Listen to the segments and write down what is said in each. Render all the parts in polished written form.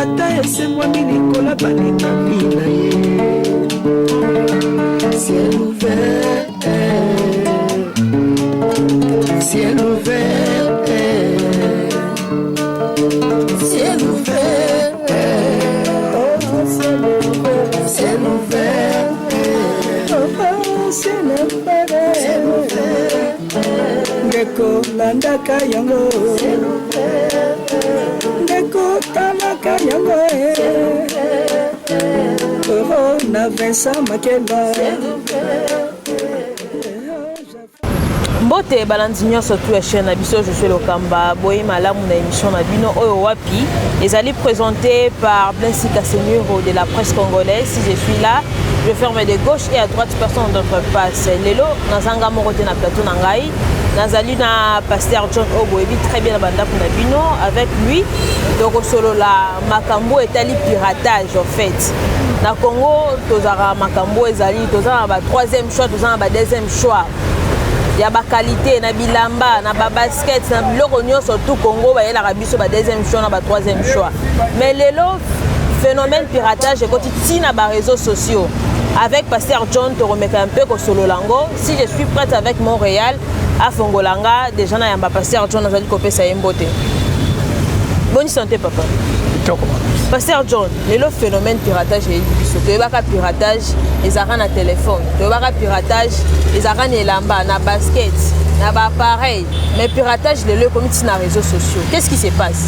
Ata esembwami likolo balingami na ye. Ciel ouvert, ciel ouvert, ciel ouvert, oh, ciel ouvert, ciel ouvert, oh, ciel ouvert, ciel ouvert. Ndeko landaka yango, ndeko talaka yango, oh, na Vincent Makela. Mbote balandi nyonso tu ya chaîne na biso, je suis Lokamba. Boye malamu na émission na bino oyo wapi ezali présenté par Blensi Casemiro de la presse congolaise. Si je suis là, je ferme de gauche et à droite, personne d'autre passe. Lelo nazanga moko te na plateau na ngai, nazali na pasteur John oyo boyebi très bien na bandako na bino. Avec lui tokosolola makambo etali piratage. En fait, na Congo tozalaka makambo ezali, toza na ba troisième choix, toza na ba deuxième choix ya baqualité na bilamba, na babasket, na biloko nyonso tout. Congo bayelaka biso ba deuxième choix na ba troisième choix. Mais lelo phénomène piratage ekoti ntina baréseaux sociaux. Avec pasteur John tokomeka mpe kosolola yango. Si je suis prête avec Montréal afongola nga déjà na yamba pasteur John, azali kopesa ye mbote. Boni santé, papa? Kitoko. Pasteur John, lelo phénomène piratage eyebi biso. Toyebaka piratage ezalaka na telefone, toyebaka piratage ezalaka na elamba, na basket, na baappareil, mais piratage lelo ekomi ntina réseaux sociaux. Qu'est-ce qui se passe?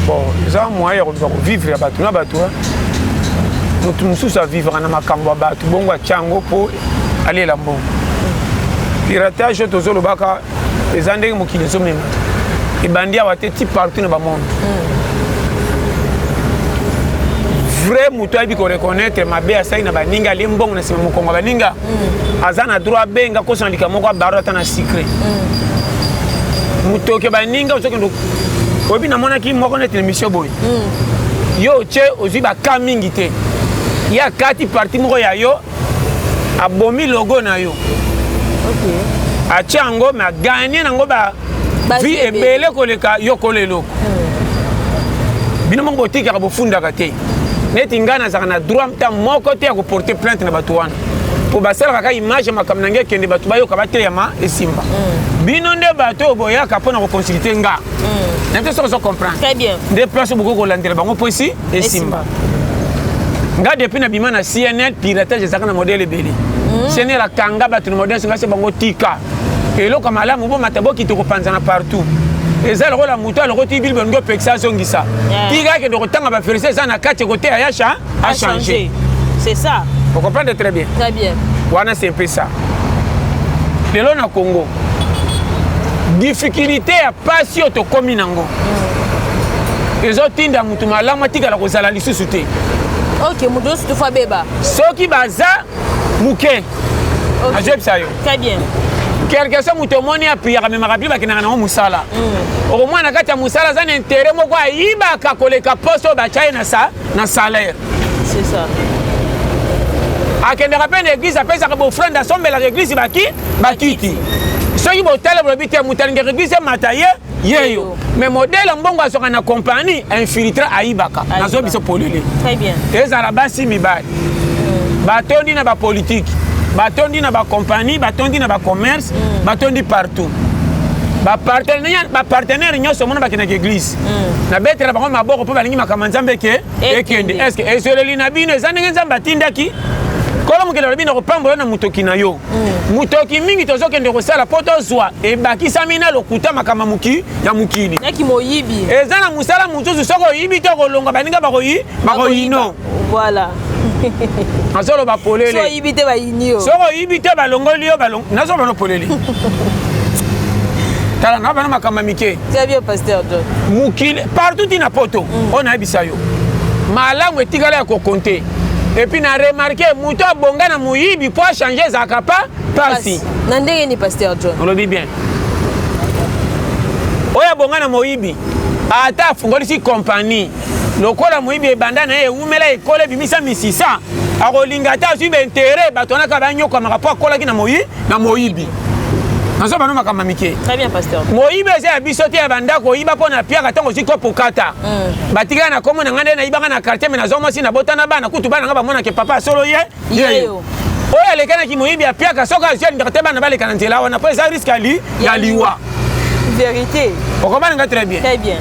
Bon, eza moyen ya koluka kovivre ya bato na bato. Moto mosusu avivaka na makambo ya bato, bongo atya yango mpo alela mbongo. Piratage oyo tozolobaka eza ndenge mokili ezomema, ebandi awa te, ti partout na bamonde. Vrai moto ayebi koreconnaître mabe asali na baninga, alie mbongo na nsima mokongo ya baninga, aza na droit abenga kosana likambo moko abaro ata na secret motoke baninga ozokende. Oyebi, namonaki moko neti na émission boye, yo otie ozwi baka mingi te, ye akati parti moko ya yo, abomi logo na yo, atie yango, me aganye nango ba vie ebele koleka yo kola eloko. Bino moko botikaka, bofundaka te. Neti ngai nazalaka na droit ta moko te ya koporter plainte na bato wana, mpo basalaka kaka image ya makambo na ngai ekende, bato bayoka, bateyama, esimba. Bino nde bato oyo boyaka mpo na koconsulter nga na te, soki ozo comprendre. Très bien. Nde place oyo bokoki kolandela bango mpo esi esimba. Nga depuis nabima na CNL, piratage ezalaka na modèle ebele. CNL akanga bato na modèle nga se bango tika eloko ya malamu, bomata bokita kopanzana partout. Eza lokola moto alokoti Bible, olingi opekisa azongisa. Tika akende kotanga baverset eza na kati, ekoteya ya achanger. C'est ça. Vous comprenez très bien. Très bien. Wana c'est un peu ça. Lelo na Congo, difficulté ya pasi oyo tokómi nango ezotinda motu malamu atikala kozala lisusu te. Ok, moto nyonso tufa beba. Soki baza moke, nazoyebisa yo. Très bien. Quelque soit moto omoni apriaka, amemaka mpe bakendaka nango mosala, okomona na kati ya mosala aza na intérêt moko, ayibaka koleka poste oyo batya ye na salaire. C'est ça. Akendaka mpe na église, apesaka baoffrande, asombelaka église baki bakiti. Soki botala, bolobi te moto alingaka église emata ye yeyo, mais modèle mbongo azwaka na compagnie, infiltré, ayibaka. Nazo biso polele. Très bien. Ezala basi, mibali, batondi na bapolitike, batondi na bacompagnie, batondi na bacommerce, batondi partout. Bapartenaire nyonso omona bakendaka église, nabetela bango maboko mpo balingi makambo ya Nzambe eke ekende. Est-ce ezweleli na bino eza ndenge Nzambe atindaki? Kolo mokili alobi na kopambola na motoki na yo. Motoki mingi tozokende kosala mpo tozwa ebakisami na lokuta, makambo ya mokili. Naki moyibi. Eza na mosala mosusu, soki oyibi te, okolonga baninga bakoyi bakoyino. Voilà. Nazoloba polele. So oyibi te, bayini yo. Soki oyibi te, balongoli yo. Nazoloba no polele. Tala na bana, makambo ya mike. Très bien, pasteur John. Mokili partout ntina poto oyo nayebisa yo, malamu etikala ya kokonte. Et puis na remarquer, moto abonga na moyibi mpo achanger ezalaka pa pasi. Na ndenge ni, pasteur John? Olobi bien. Oyo abonga na moyibi, ata afungolisi kompani lokola moyibi, ebanda na ye ewumela, ekola, ebimisa misisa, akolinga ata azwi baintérêt, bato wana kaka banyokwamaka mpo akolaki na moyibi. Nazo bano makambo mike. Très bien, pasteur. Moyibi eza ya biso te ya bandako oyiba mpo na piaka ntango ozwi kopo kata. Batikala na kombo na ngai nde nayibaka na quartier me nazwa mwasi nabota na bana kutu bana nga bamonake papa solo ye yeyo. Oyo alekanaki moyibi ya piaka soki azwi alingaka te bana baleka na nzela wana mpo eza risque ya liwa. Vérité. Okomana nga très bien. Très bien.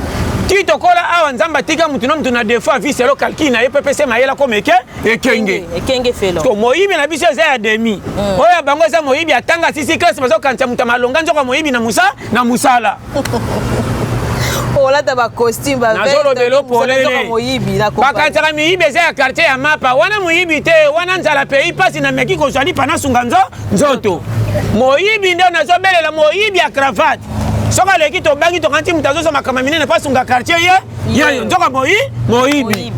Ti tokola awa Nzambe atika mutu na mutu na défaut avi selo calcul na ye mpe pese mayela koma eke ekenge. Ekenge felo. To moyibi na biso eza ya demi. Oyo ya bango eza moyibi atanga sisi classe bazokanisa moto ya malonga nzoka moyibi na musa na musala. Olata ba costume ba nazolobela polele bakanisaka miyibi eza ya quartier ya mapa wana moyibi te wana nzala pays mpasi na meki kozwa lipa nasunga nzo nzoto moyibi nde nazobelela moyibi ya cravate soki aleki tobangi tokanisi moto azozwa makambo minene mpo asunga quartier ye yeyo nzoka moyi moyibi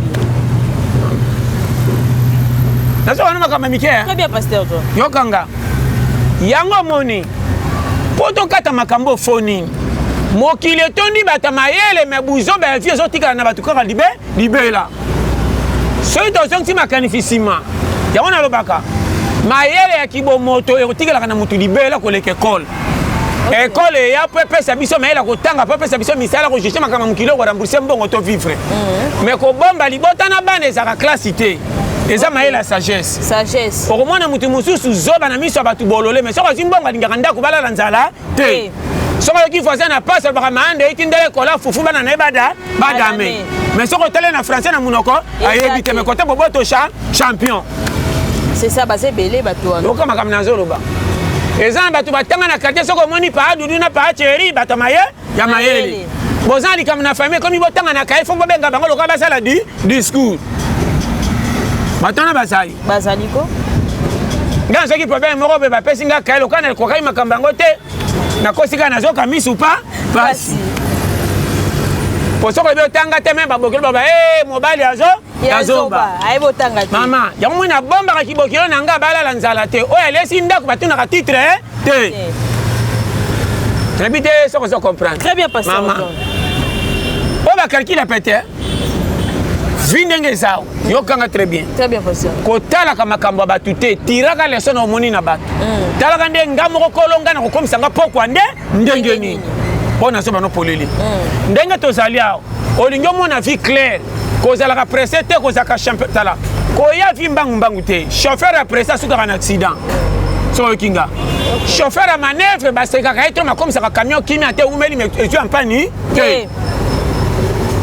nazoka na makambo mike yokanga yango omoni mpo tokata makambo ofo nini mokili etondi bato ya mayele me buzoba ya vie ezotikala na bato kaka libe libela soki tozongisi makanisi nsima yango nalobaka mayele ya kibomoto ekotikalaka na motu libela koleka ekole. Ekole eya mpo epesa biso mayele ya kotanga mpo epesa biso misala kojuge makambo ya mokili oyo korembourse mbongo to vivre. Mais kobomba libota na bana ezalaka classe te, eza mayele ya sagesse. Sagesse. Okomona motu mosusu zoba na miso ya bato bolole, mais soki azwi mbongo alingaka ndako balala nzala te. Soki ayoki voisin na pasi alobaka maande eyiti ndele ekola fufu bana na ye bada badame. Mais soki otali na français na monoko ayebi te, mais kote boboto champion. C'est ça, baza ebele bato wana. Yoka makambo nazoloba. Eza na bato batanga na quartier soki omoni paa Dudu na paa Thierry bato maye ya mayele. Boza na likambo na famille ekomi botanga na kaye fo bobenga bango lokola basala di discours. Bato wana bazali. Bazali ko? Nga soki problème moko mpe bapesi nga kaye lokola nakokaki makambo yango te nakosi kaka nazoka misu pa pasi. Po soki oyebi otanga te me babokelo baba e mobali azo ya zoba ayebi otanga te. Mama yango moi nabombaka kibokilo na nga balala nzala te oyo alesi ndako batunaka titre te. Nayebi te soki ozo comprendre. Très bien pasteur. Mama oyo bakalkila pete vi ndenge eza yokanga très bien. Très bien pasteur. Kotalaka makambo ya bato te, tiraka leçon na omoni na bato. Talaka nde nga moko kolo nga na kokomisa nga pokwa nde ndenge nini mpo nazoba no polele. Ndenge tozali awa olingi omona vie claire, kozalaka presse te, kozalaka champion tala koya vie mbangu mbangu te. Chauffeur ya presse asukaka na accident. So oyoki nga chauffeur ya manœuvre basekaka ye to makomisaka camion kimia te umeli me ezwi ampani te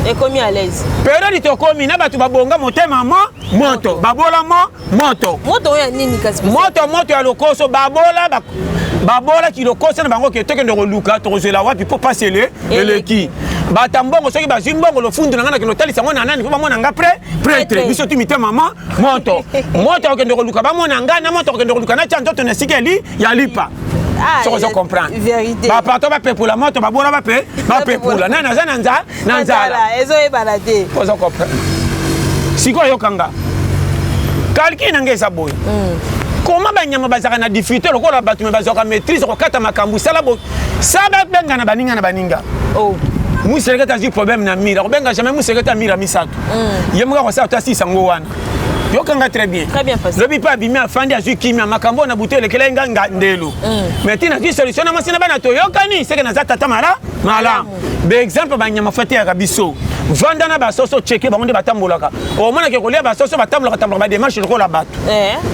ekomi à l'aise. Periode tokomi na bato babonga motema mo moto babola mo moto moto oyo ya nini kasi moto moto ya lokoso babola babola kilokoso na bango ke tokende koluka tokozwela wapi mpo pasi ele eleki bata mbongo soki bazwi mbongo lofundu na ngai nakende kotalisa yango na nani mpo bamona nga prêtre biso tu mitema mo moto moto akokende koluka bamona ngai na moto akokende koluka natya nzoto na esika eli ya lipa. Soki ozo comprendre baparto bapepula moto babola bape bapepula nani aza na nzala na nzala ezoyebana te. Ozo comprendre sikoyo yokanga calcul na ngai eza boye. Koma banyama bazalaka na difficulté lokola bato me bazwaka maîtrise kokata makambo sala bo sa babenga na baninga na baninga. Muselekete azwi problème na mira kobenga jamais muselekete amira misato ye moko akosala to asisa yango wana. Yokanga très bien. Très bien pasteur. Lobi mpe abimi afandi azwi kimia makambo oyo na butu elekela ye nga nga ndelo. Mais ntina azwi solution na mwasi na bana toyokani seke naza tata mala malamu. Baexemple banyama fo eteyaka biso. Vanda na basoso cheke bango nde batambolaka. Omonake kolia basoso batambolaka tambolaka bademarche lokola bato.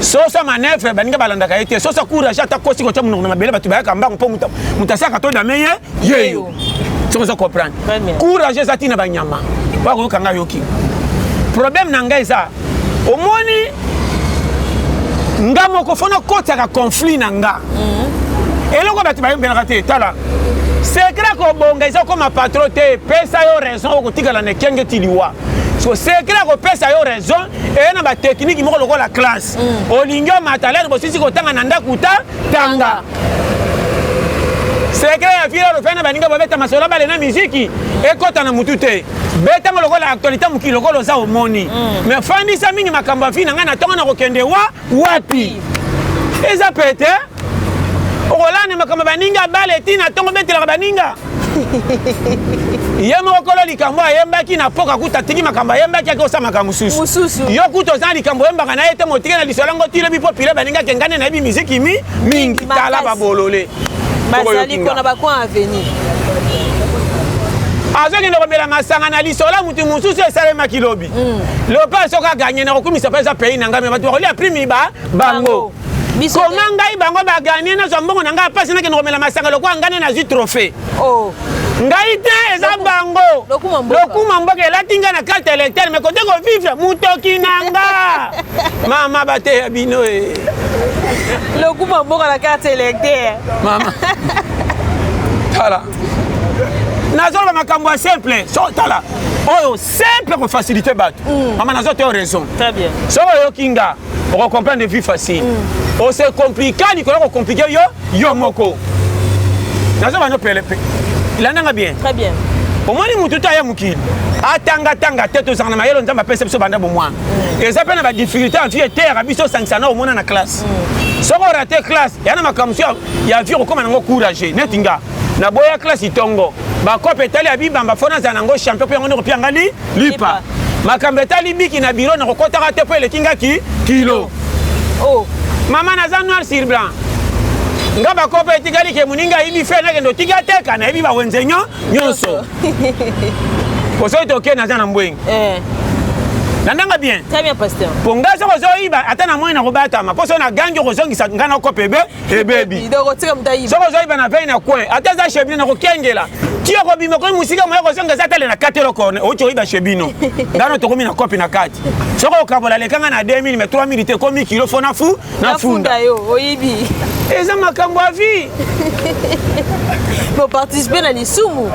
Soso manœuvre baninga balandaka ye te. Soso courage ata kosi kotia monoko na mabele bato bayaka mbango mpo moto asaka to dame ye yeyo. Soki ozo comprendre. Courage eza ntina banyama. Bakoyoka nga yoki. Problème na ngai eza omoni nga moko fo nakotiaka conflit na nga. Eloko bato bayembelaka te tala secret kobonga eza okoma patron te pesa yo raison okotikala na ekenge ti liwa. So secret kopesa yo raison eye na batechnique moko lokola classe. Olingi omata lere bosisi kotanga na ndako ta tanga. Secret ya vie oyo na baninga babeta masolo bale na miziki ekota na mutu te. Betango lokola actualité mokili lokola oza omoni. Mais fandisa mingi makambo ya vie na ngai na ntongo na kokende wa wapi. Eza pete okolanda makambo baninga bale ti na ntongo betelaka baninga. Ye moko kolo likambo ayembaki na poka kuta atiki makambo ayembaki ake osala makambo mosusu. Yo kuta oza na likambo oyembaka na ye te motike na lisolo yango ti lobi mpo pile baninga ke ngai nde nayebi miziki mingi tala babolole. Bazali kona ba coin avenue. Azokende komela masanga na lisola mutu mosusu esalemaki lobi. Lopa soki aganye na kokumisa mpe eza pays na ngai, me bato bakolia primi ba bango. Koma ngai bango baganye, nazwa mbongo na ngai mpasi, nakende komela masanga lokola ngai nde nazwi trophée. Oh. Ngai te, eza bango. Lokuma mboka elati ngai na carte électeur, mais kote kovivre mutoki na nga. Mama, bateya bino e. Lokuma mboka na carte électeur. Mama, tala, nazoloba makambo ya simple. So tala oyo simple kofacilite bato. Mama, nazo te raison. Très bien. Soki oyoki nga, okocomprendre vie facile. Ose compliquer likolo kocompliquer yo yo moko. Nazo bano pele landanga bien. Très bien. Omoni mutu te aya mokili atangatanga te, tozalaka na mayelo Nzambe apesa biso banda bomwana. Eza mpe na badifficulté en vie eteyaka biso, osangisa na omona na classe. Soki orate classe, ya na makambo mosusu ya vie okokóma nango courage. Neti nga naboya classe itongo, bakope etali ya bibamba, fo nazala nango champion, mpo yango nde kopia nga lipa. Makambo etali biki na biro, nakokɔtaka te mpo eleki nga ki kilo. Oh. Mama, naza noir sur blanc. Nga bakope etikali ke moninga ayibi fe, nakende otika teka, nayebi bawenze nyonso. Posoki toke, naza na mbwengi. Landanga bien. Très bien, pasteur. Mpo nga soki ozoyiba, ata na moi na kobatama, mpo soki nagangi okozongisa nga na kope ebe ebebi. Donc otika moto ayiba. Soki ozoyiba na vei na coin, ata eza chez bino, na kokengela ti okobima komi mosika, moya kozonga eza tale na kati eloko outi oyiba chez bino. Ngano tokomi na kopi na kati, soki okabola lekanga na 2000, mais 3000 te, komi kilo fo na fu na funda. Yo oyibi. Eza makambo ya vie. Boparticipe na lisumu.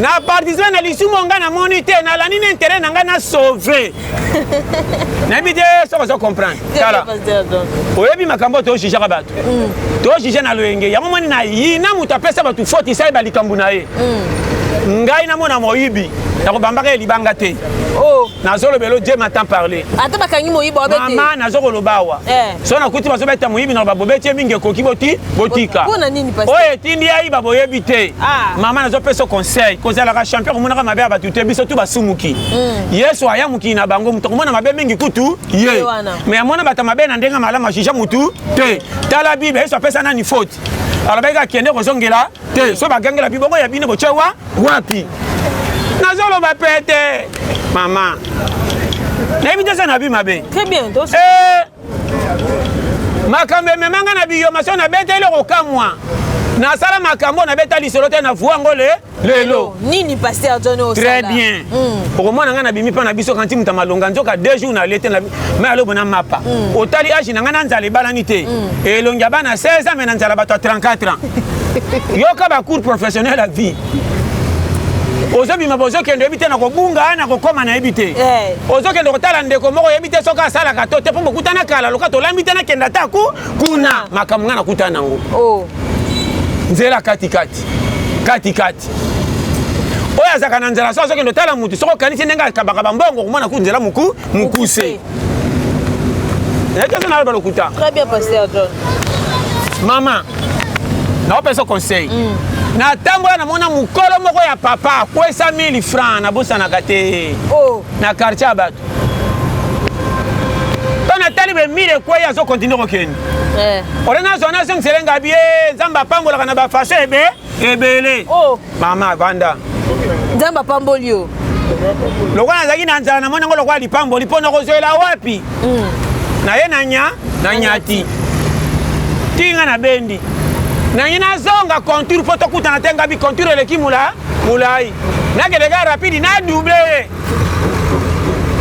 Na participe na lisumu, nga namoni te, nalandi na intérêt na ngai na sauve. Nayebi te soki ozo comprendre. Tala, oyebi makambo oyo tojugeaka bato, tojuge na loyenge yango. Moni na yina moto apesa bato faute, isayeba likambo na ye. Ngai namona moyibi, nakobambaka ye libanga te. Oh. Nazolobela Dieu m'entend parler. Ata bakangi moyibi, wabete. Mama, nazokoloba awa. So nakuti bazobeta moyibi, na babobeti ye mingi, ekoki boti botika. Mpona nini, pasteur? Oyo etindi ayiba, boyebi te. Ah. Mama, nazopesa conseil, kozalaka champion, komonaka mabe ya bato te. Biso tu basumuki. Yesu aya mokili na bango, moto akomona mabe mingi kutu ye. Ye wana. Mais amona bato mabe na ndenge malamu, ajuge mutu te. Tala Bible, Yesu apesa nani faute? Alobaki akende kozongela te. So bagangela bibongo ya bino, botye wa wapi? Nazoloba pete, mama, nayebi te sa na bi mabe. Très bien. Eh, makambo ememanga na biyoma, so nabeteli kokamwa. Nasala makambo, nabeta lisolo te, na vu yango le lelo. Nini, pasteur John, osala? Très bien. Okomona ngai nabimi mpa na biso kanti moto ya malonga, nzoka 2 jours nalie te. Mai alobo na mapa. Otali age na ngai na nzala ebalani te. Elongi ya bana 16 ans, mais na nzala bato ya 34 ans. Yoka bacours professionnel ya vie. Ozobima, bozokende, oyebi te na kobunga na kokóma, nayebi te. Ozokende kotala ndeko moko, oyebi te soki asalaka to te, mpo bokutana kala, loka tolambi te, nakenda ata ku kuna. Makambo ngai nakutana nango. Oh. Nzela katikati katikati, oyo azalaka na nzela, so azokende otala mutu, soki okanisi ndenge akabaka bambongo, komona ku nzela moku mokuse. Nayebi aza naloba lokuta. Très bien, pasteur John. Mama, naopesa conseil. Natambola, namona mokolo moko ya papa akwesa 1000 francs, nabosanaka te. Oh. Na quartier ya bato to natali be 1000 ekwei, azokontinue kokende. Ole nazwa, nazongisele ngabi ye. Nzambe apambolaka na bafaçon ebe ebele. Oh. Mama, vanda. Nzambe apamboli yo. Lokola nazalaki na nzala, namoni yango lokola lipamboli, mpo nakozwela wapi? Naye na nya na nyati tinga na bendi nangi, nazonga contour mpo tokutana te. Ngabi contour eleki mula molai, nakende kaka rapide na double ye.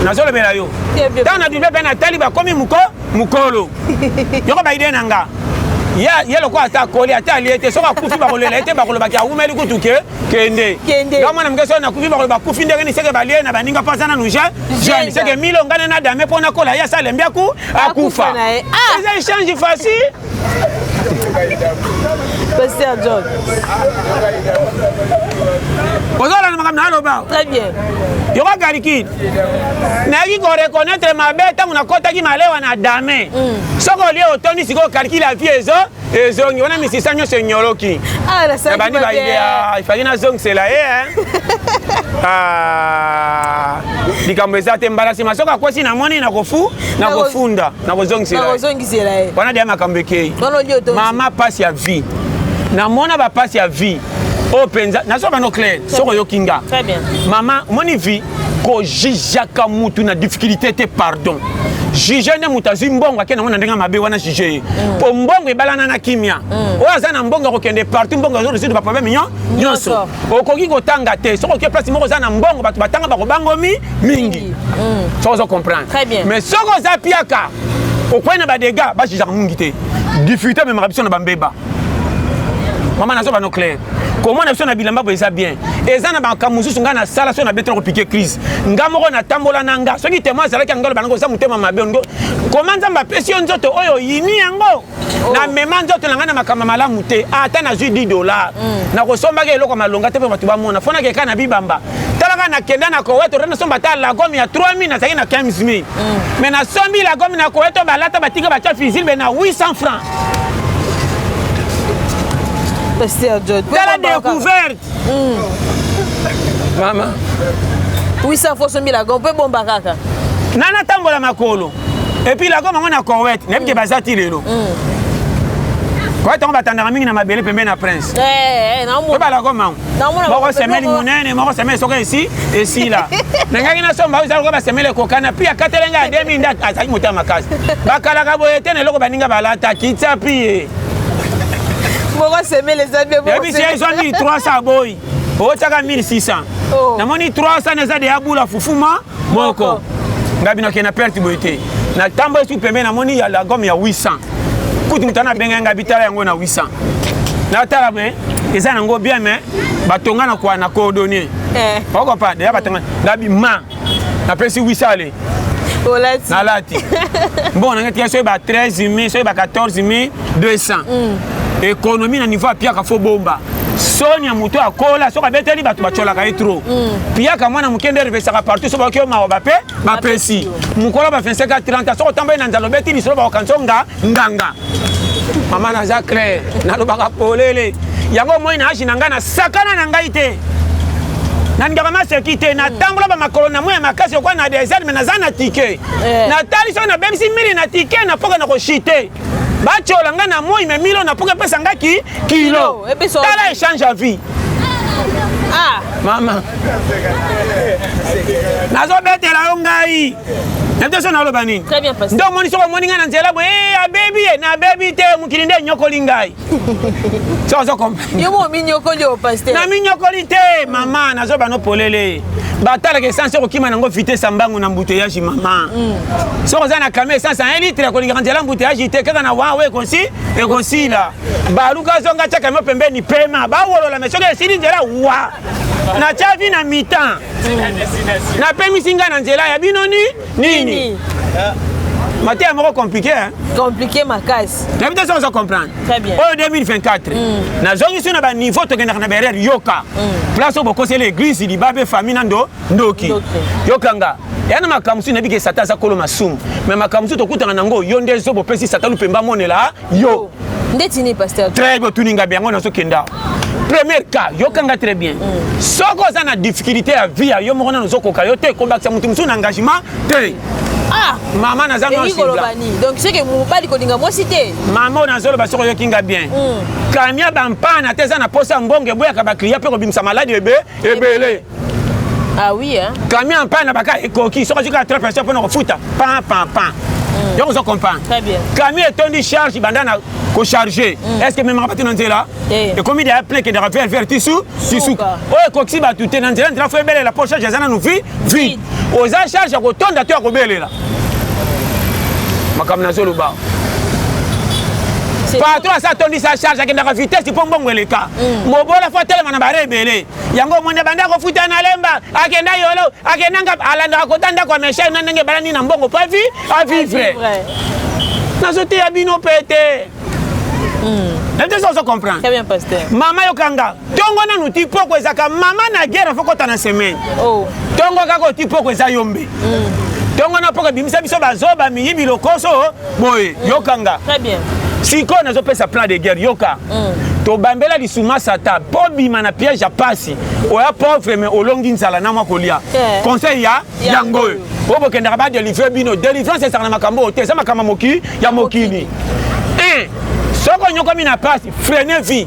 Nazolobela yo, ntango na double mpe natali bakomi moko mokolo yoko baide na nga ye lokola ata akoli, ata alie te, soki akufi bakolela ye te, bakolobaki awumeli kutu ke kende. Nga mwana moke, soki nakufi bakoloba akufi ndenge nini? Seke balie na baninga, mpo aza nanu jeune. Seke milo ngana na dame mpo nakola, ye asalembi aku akufa. Eza échange facile. Pasteur John. Ozolanda makambo naloba? Très bien. Yoka kalikili, nayaki koreconnaître mabe ntango nakɔtaki malewa na dame. Soki olie otondi, sikoyo calcul ya vie ezo ezongi wana, misisa nyonso enyoloki. Ah, bandi baide ifaki nazongisela ye. Likambo eza te, mbala nsima soki akwesi, namoni nakofunda, nakozongisela ye wana deya. Makambo ekei, mama, pasi ya vie. Namona bapasi ya vie oyo mpenza nazo bano clair soki oyoki nga mama omoni vie kojijaka mutu na difficulté te, pardon. Juge nde moto azwi mbongo ake nango na ndenge mabe wana, juge ye mpo mbongo ebalana na kimia. Oyo aza na mbongo akokende partout, mbongo azorésoudre baproblème nyonso. Okoki kotanga te, soki oke place moko oza na mbongo, bato batanga bakobangomi mingi, soki ozo comprendre. Mais soki oza piaka, okwei na badégâts, bajujaka mingi te. Difficulté ememaka biso na bambeba. Mama, nazo bano clair, komona biso na bilamba boye eza bien. Eza na makambo mosusu ngai nasala, soki nabetela kopiquer crise, nga moko natambola na nga. Soki témoin azalaki, nga loba nango oza motema mabe. Koma Nzambe apesi yo nzoto oyo oyini yango. Namema nzoto na ngai na makambo malamu te. Ata nazwi 10 $, nakosombaki eloko malonga te mpo bato bamona. Fo nakeka na bibamba. Talaka, nakenda na Koweto te, nasomba ata lagome ya 3000, nazalaki na 15 000, mais nasombi lagome na Koweto, balata batika batya fusible na 800 francs. Tala découverte, mama. 800 fo osombi lagome mpo ebomba kaka. Na natambola makolo, et puis lagome yango na Koweït, nayebi ke baza ti lelo. Koweït yango batandaka mingi na mabele pembeni na prince po balagome yango, moko semeli monene, moko semeli soki esi esila. Nangaki nasomba oyo eza lokola basemeli ekokana, pi akatele ngai ya 2000 nde azalaki motema makasi. Bakalaka boye te na eloko baninga balata kitsa pi ye. Moko semeli eza bien. Yebisi ye ezwa 1300, aboyi, otiaka 1600. Namoni 300 eza deya bula fufuma moko. Ngai bino akende na perte boye te. Natambo esu pembeni, namoni ya la gomme ya 800. Kutu moto wana abengai ngai, bitala yango na 800. Natala boye, eza nango bien, mais batonga na kwa na cordonnier okopa deya batonga. Ngabi ma napesi 800, ale nalati mbongo nanga tika soki ba 13 000, soki ba 14 200. Économie na niveau apiaka, fo bomba. Soni ya moto akola, soki abeteli bato batyolaka ye trop. Piaka mwana moke nde revesaka partout. So bakoki yo mawa, bape bapesi mokolo ba 25 a 30, soki otamboli na nzala, obeti lisolo, bakokanisa nga nganga. Mama, naza clair, nalobaka polele yango. Moi na âge na ngai, nasakana na ngai te, nalingaka maseki te. Natambola bamakolo na moi ya makasi okwa na désert, mais naza na ticket. Natali soki nabebisi mili na ticket, napoka na koshite, batyola ngai na moi, mais milo napoka epesa ngai ki kilo. Tala échange ya vie. Mama, nazobetela yo ngai nayebi te so naloba nini. Nde omoni, soki omoni ngai na nzela boye, abebi ye, nabebi te. Mokili nde enyokoli ngai, so ozo comprendre. Na minyokoli te, mama, nazoba no polele. Batalaka essence okokima nango vitesse ya mbangu na embouteillage. Mama, soki oza na camion essence ya 1 litre, kolingaka nzela embouteillage te, kaka na wawe ekosi ekosila. Baluka zonga, tia camion pembeni, pema, bawolola. Mais soki esili nzela wa natya vi na mitan, napemisi ngai na nzela ya bino ni nini. Mateya moko compliqué, hein? Compliqué makasi. Nayebi te soki oza comprendre. Oyo 2024, nazongisi na baniveau tokendaka na berere. Yoka, place oyo bokoseli église libabe, famille na ndo ndoki. Yokanga ya na makambo mosusu, nayebi ke Satan aza kolo masumu, mais makambo mosusu tokutana nango, yo nde ezo bopesi Satan lupemba amonela yo. Ndeti nini, pasteur? Très bien, otuninga bien. Yango nazokenda premier cas. Yokanga très bien. Soki oza na difficulté ya vie ya yo moko, nano ozokoka yo te kobakisa motu mosusu na engagement te. Mama, naza koloba nini? Donc c'est que mobali kolinga mwasi te? Mama, oyo nazoloba, soki oyoki nga bien, kamia bampana te eza na posa ya mbongo, eboyaka baclient mpe kobimisa maladi ebe ebele. Ah oui, hein? Camion mpana baka ekoki, soki ozwi kaka 3 personnes mpona kofuta pan pan pan, donc ozo comprendre. Camion etondi charge, banda na kocharge, est ce que memaka bato na nzela? Ekomi deya plein, ekendaka vers vers tisu tisuka. Oyo ekokisi bato te na nzela, nzela fo ebelela mpo charge eza nanu vi vide. Oza charge ya kotonda to ya kobelela. Makambo nazoloba, patron asa atondisa charge, akendaka vitesse mpo mbongo eleka. Mobola fo atelema na bare ebele. Yango omoni, banda kofuta na lemba, akenda yolo, akenda nga, alandaka kota ndako ya meshai na ndenge ebalani na mbongo po avi avivre. Nazoteya bino mpe te, nayebi te so ozo comprendre. Mama, yokanga, ntongo nanu ti poko ezaka mama na guerre, fo kota na semaine. Ntongo kaka oti poko eza yombe, ntongo na poko ebimisa biso bazoba, miyibi, lokoso boye. Yokanga, sikoyo nazopesa plan de guerre. Yoka, tobambela lisuma sata mpo bima na piège ya pasi. Oya pauvre, mais olongi nzala na mwa kolia. Conseil ya yango oyo, oyo bokendaka badélivre bino, délivrance ezalaka na makambo oyo te, eza makambo ya mokili. Un, Soki onyokomi na pasi, freine vie,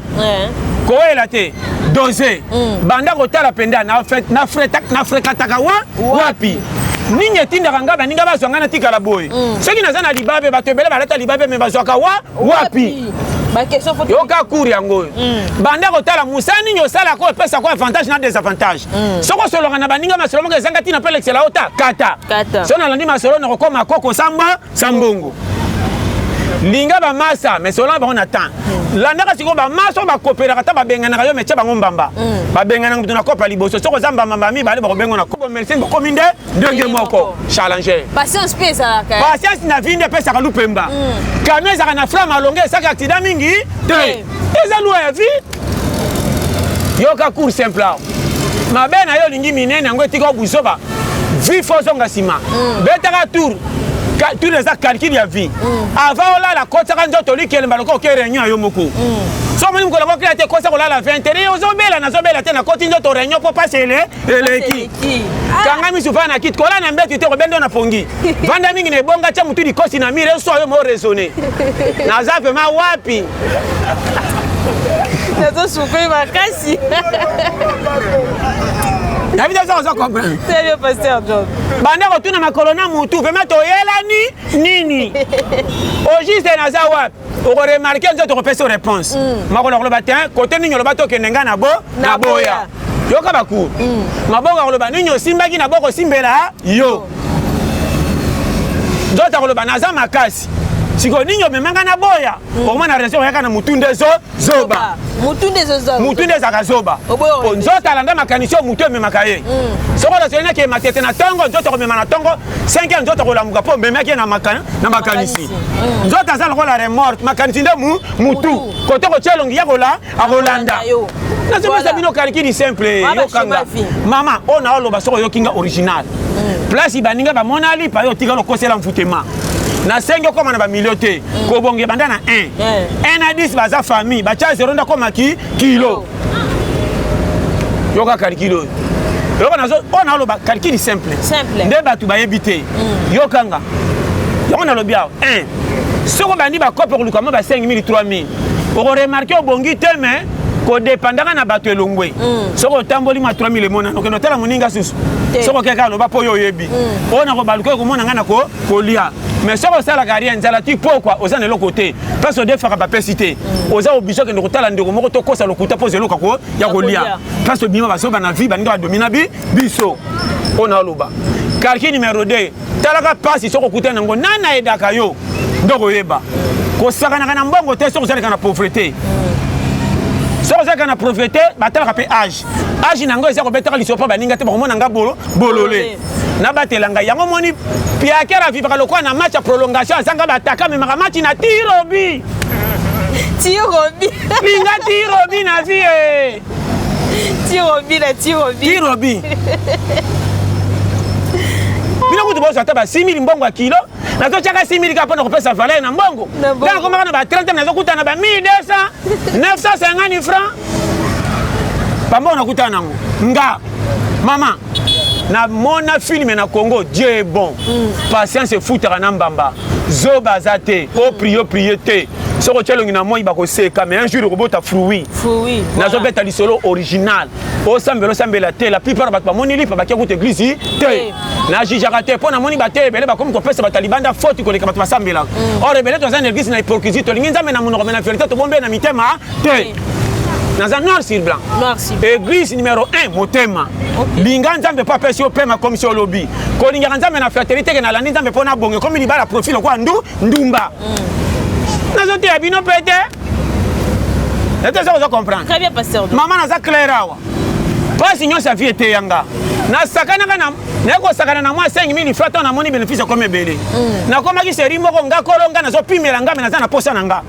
kowela te, dose. Banda kotala mpenza na frekataka wa wapi nini etindaka nga baninga bazwa nga natikala boye. Soki naza na libabe, bato ebele balata libabe, me bazwaka wa wapi? Yoka cours yango oyo. Banda kotala mosala nini osalaka oyo epesaka avantage na désavantage. Soki osololaka na baninga masolo moko ezanga ntina mpe elekisela yo ta kata. So nalandi masolo na kokoma koko samba sambongo. Linga bamasa, mais solola bango na temps. Landaka sikoyo bamasa oyo bakopelaka, ata babenganaka yo, metia bango mbamba. Babenganaka moto na kopa liboso. Soki oza mbamba mibale, bakobengo na kopo médecine, bokomi nde ndenge moko challenger. Patience mpe ezalaka. Patience na vie nde epesaka lupemba. Camion ezalaka na frein malonge, esaka accident mingi te. Eza loi ya vie. Yoka cours simple awa. Mabe na yo, olingi minene, yango etika obuzoba. Vie, faut ozonga nsima, betaka tour. Tour eza calcul ya vie. Avant olala, kotisaka nzoto likelemba lokola oke réunion ya yo moko. So omoni mokolo yango okela te, kosa kolala 21, ozobela, nazobela te, nakoti nzoto réunion mpo pasi ele eleki. Kanga misu, vanda na kiti, kolala na mbetu te, kobenda na pongi. Vanda mingi na ebonga, tia mutu likosi na mire, eso yo mo raisonner. Naza vraiment wapi? Nazosouffrir makasi. Nayebi te soki ozo comprendre. Très bien, pasteur John. Banda kotuna makolo na mutu, vraiment toyelani nini? Au juste naza wapi? Okoremarquer nzoto kopesa réponse. Makolo akoloba te kote nini oloba tokende, nga na bo na boya. Yoka bacours. Maboko akoloba nini osimbaki na boko osimbela yo. Nzoto akoloba naza makasi. Sikoyo nini omemanga na boya? Okomona raison oyaka na mutu nde zo zoba. Mutu nde ezozoba. Mutu nde ezalaka zoba. Po nzoto alanda makanisi oyo mutu ememaka ye. Soki olazoli naki matete na ntongo, nzoto akomema na ntongo 5 heures, nzoto akolamuka mpo omemaki ye na makanisi. Nzoto aza lokola remorque, makanisi nde mutu. Kote kotia elongi ya kola akolanda. Nazopesa bino calcul simple. Yokanga mama oyo naoloba, soki oyoki nga original, place baninga bamona lipa, yo otikala okosela mfutema. Nasengi okóma na bamilio te, kobonga ebanda na 1 1 na 10, baza famille batya 0 nde akomaki kilo. Yoka calcul oyo. Eloko nazo oyo naoloba, calcul simple nde bato bayebi te. Yokanga yango nalobi awa. 1, soki obandi bakope koluka mo ba 5000, 3000, okoremarquer obongi te, mais kodépendaka na bato elongwe. Soki otamboli mwa 3000 emonana, okende otala moninga susu. Soki okeka aloba mpo oyo oyebi oyo nakobaluka, okomona ngai na kolia. Mais soki osalaka rien, nzala ti pokwa, oza na eloko te, place odefaka bapesi te, oza obligé okende kotala ndeko moko tokosa lokuta mpo oza eloko ya kolia. Place obima bazoba na vie, baninga badomina biso. Oyo naoloba, calcul numéro 2: talaka mpasi soki okutani nango, nani ayedaka yo nde okoyeba kosakanaka na mbongo te. Soki ozalaka na pauvreté, soki ozalaka na pauvreté, batalaka mpe age. Age na yango eza kobetaka liso mpo baninga te bakomona nga bolo bolole. Nabatela ngai yango. Moni piaker avivaka lokola na match ya prolongation, azanga bataka, amemaka match na tirobi. Tirobi. Linga tirobi na vie. Tirobi na tirobi. Tirobi. Bino kutu bozwa ata ba 6000 mbongo ya kilo, nazotiaka 6000 kaka mpona kopesa valeur na mbongo. Ntango nakomaka na ba 30, nazokutana na ba 1200, 950 francs bambongo nakutana nango. Nga mama namona film na Congo, Dieu est bon. Patience efutaka na mbamba. Zoba aza te, oprie oprie te. Soki otia elongi na moi, bakoseka, mais un jour okobota fruit. Nazobeta lisolo original. Osambela osambela te, la plupart bato bamoni lipa, bakia kuta église te. Najugeaka te mpo namoni bate ebele bakomi kopesa bato ya libanda faute koleka bato basambelaka. Or ebele toza na église na hypocrisie, tolingi Nzambe na monoko, mais na vérité tobombe na mitema te. Naza noir sur blanc. Église numéro 1, motema. Linga Nzambe mpo apesi yo pema. Komi si olobi kolingaka Nzambe na flatterie teke, nalandi Nzambe mpo nabonge, komi libala profit lokola ndu ndumba. Nazoteya bino mpe te ete soki ozo comprendre. Très bien, pasteur. Mama, naza clair awa. Mpasi nyonso ya vie eteyanga. Nasakanaka na naye kosakana na mwa 5000 francs, ntango namoni bénéfice ekomi ebele, nakomaki série moko. Nga kolo nga nazopimela nga, me naza na posa na nga.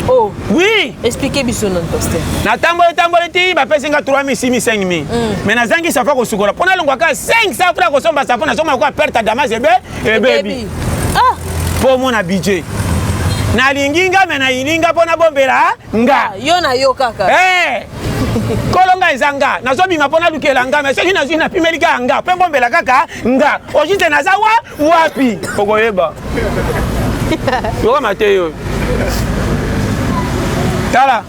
Oh. Oui. Expliquez biso non, pasteur. Natamboli tamboli ti bapesi nga 3000, 6000, 5000, mais nazangi savon kosukola. Mpo nalongwaka 500 francs kosomba savon, nazomona kwa perte ya damas ebe ebebi. Ah. Mpo omona budget, nalingi nga, me nayini nga mpo nabombela nga. Yo na yo kaka. Eh! Kolo nga eza nga, nazobima mpo nalukela nga, me soki nazwi, napimeli kaka nga mpe mbombela kaka nga. Ojiste naza wa wapi? Okoyeba. Yokama te yo. Tala,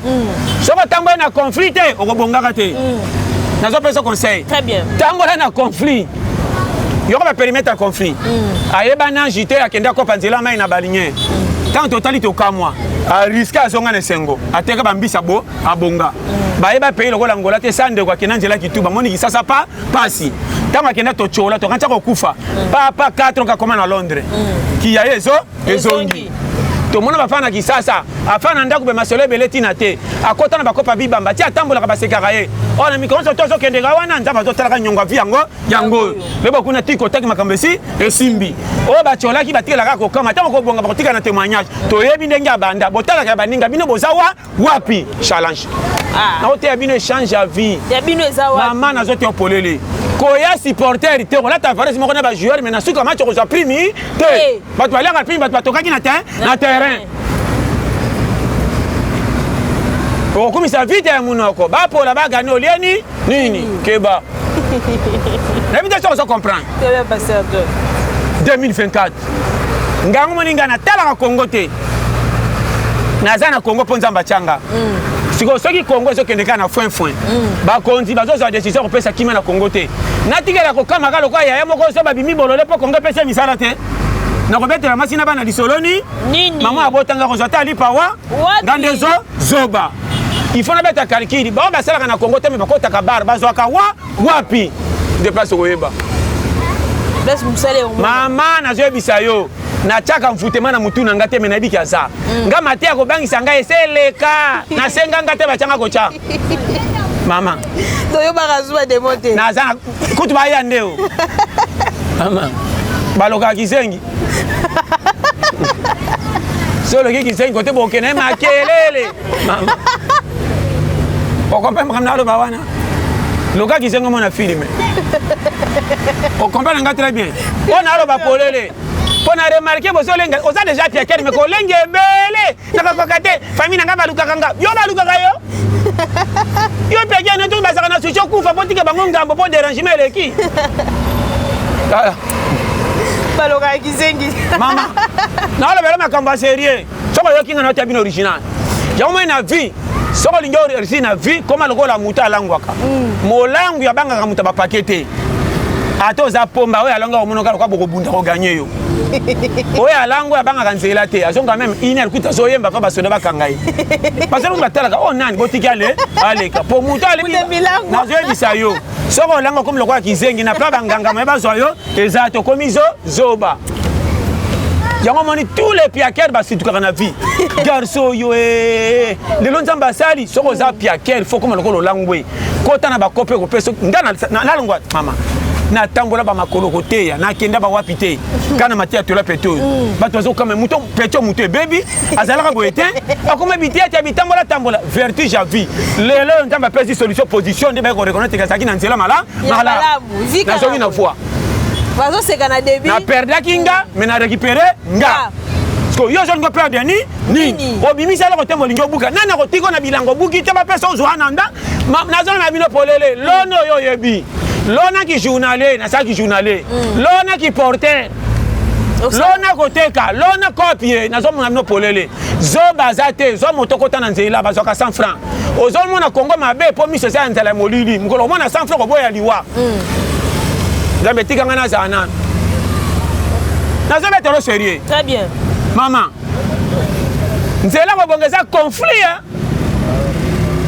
soki otamboli na conflit te, okobongaka te. Nazopesa conseil. Très bien. Tambola na conflit, yoko baperimetre ya conflit. Ayebana jite, akende akopa nzela mai na balinye. Ntango totali, tokamwa, arisquer, azonga na esengo, ateka bambisa bo abonga. Bayeba pays lokola Ngola te. Sa ndeko akenda nzela kitu, bamoni Kisasa pa pasi. Ntango akenda, totyola, tokanisa kokufa papa 4 kakoma na Londres, kiya ye ezo ezongi. Tomona bafana na Kisasa, afana na ndako, be masolo ebele ntina te, akota na bakopa bibamba ti atambolaka, basekaka ye. Oyo na mikolo nyonso to azokendeka wana, Nzambe azotalaka nyongo avi yango yango oyo loba kuna ti kotaki makambo esi esimbi. Oyo batiolaki batikelaka kokama, ntango kobonga bakotika na témoignage. Toyebi ndenge ya banda botalaka ya baninga. Bino boza wa wapi? Challenge. Ah. Naoteya bino échange ya vie. Ya bino eza wapi? Mama, nazoteya polele, koya supporter te, kolata varese moko na bajoueur, mais na suka match okozwa prime te. Te. Bato baliaka prime, bato batokaki na terrain, na terrain. Okokumisa vite ya monoko, bapola bagani, olieni nini? Keba, nayebi te soki ozo comprendre. Très bien, pasteur John. 2024, ngango moni ngai natalaka Kongo te, naza na Kongo mpo Nzambe atianga. Sikoyo soki Kongo ezokende kaka na foin foin, bakonzi bazozwa décision kopesa kimia na Kongo te, natikela kokamaka lokola yaya moko so babimi bolole mpo Kongo epesa misala te. Nakobetela mwasi na bana lisolo ni nini? Mama abotanga kozwa te alipa wa Wapi? Nga nde zo zoba. Il faut nabeta calcul. Bao basalaka na Kongo te, me bakotaka bar, bazwaka wa wapi nde place okoyeba. Place mosala omona. Mama, nazoyebisa yo, natiaka mfutema na mutu na nga te, me nayebiki aza nga mate ya kobangisa ngai ese eleka. Nasenga nga te, batianga kotya mama. Toyobaka zuwa demo te. Naza kutu baya nde o mama balokaka kizengi. So oloki kizengi kote, bokende makelele. Mama, okomprendre makambo naloba wana? Loka kizengi, omona film, okomprendre nga très bien. Mpo naloba polele, mpo na remarquer bozolenga, oza déjà piakere, me kolenga ebele nakakoka te. Famille na ngai balukaka nga, yo balukaka yo, yo piakere to bazalaka na susi okufa mpo tika bango ngambo mpo dérangement eleki. Tala. Balokaka kizengi. Mama, naolobela makambo ya sérieux. Soki oyoki nga, naotia bino original yango moi na vie. Soki olingi oréussir na vie, koma lokola moto alangwaka. Molangu abangaka moto bapake te. Ata oza pomba, oyo alangaka omonaka lokola bokobunda, koganye yo. Oyo alangu oyo abangaka nzela te, azonga même une heure kuta azoyemba fa basoda bakanga ye. Basoda batalaka oyo nani botiki ale aleka po moto alebi. Moto milango. Nazoyebisa yo, soki olanga okomi lokola kizengi na pla banganga maye bazwa yo eza tokomi zo zoba. Yango omoni tous les piakere basitukaka na vie. Garçon oyo eh, lelo Nzambe asali. Soki oza piakere, faut koma lokola olangwe, kota na bakope kopesa nga nalongwa. Mama, natambola bamakolo koteya, nakenda bawapi te, kana mateya tola pete oyo bato bazokama moto pete, moto ebebi, azalaka boye te, akoma biteya bitambola tambola, vertige ya vie. Lelo oyo Nzambe apesi solution, position nde baye koreconnaître azalaki na nzela mala Ya malamu. Malamu. Vika nazongi na na voi. Bazoseka na début. Na perdaki nga, mais na récupéré nga. Ah. Parce que yo ozolinga perdre ni nini? Nini? Obimisi eloko te, molingi obuka nani akotika na bilango, obuki te, bapesa ozwa na nda. Nazonga na bino polele. Lono oyo oyebi, lonaki journalier, nasalaki journalier, lonaki porter, lona koteka, lona copie. Nazomona bino polele, zoba aza te. Zwa moto, kota na nzela, bazwaka 100 franc. Ozomona Kongo mabe mpo miso eza ya nzala ya molili. Mokolo omona 100 franc, koboya liwa. Nzambe etika ngai nazala nano, nazobetelo sérieux. Très bien. Mama, nzela kobonga eza conflit, hein?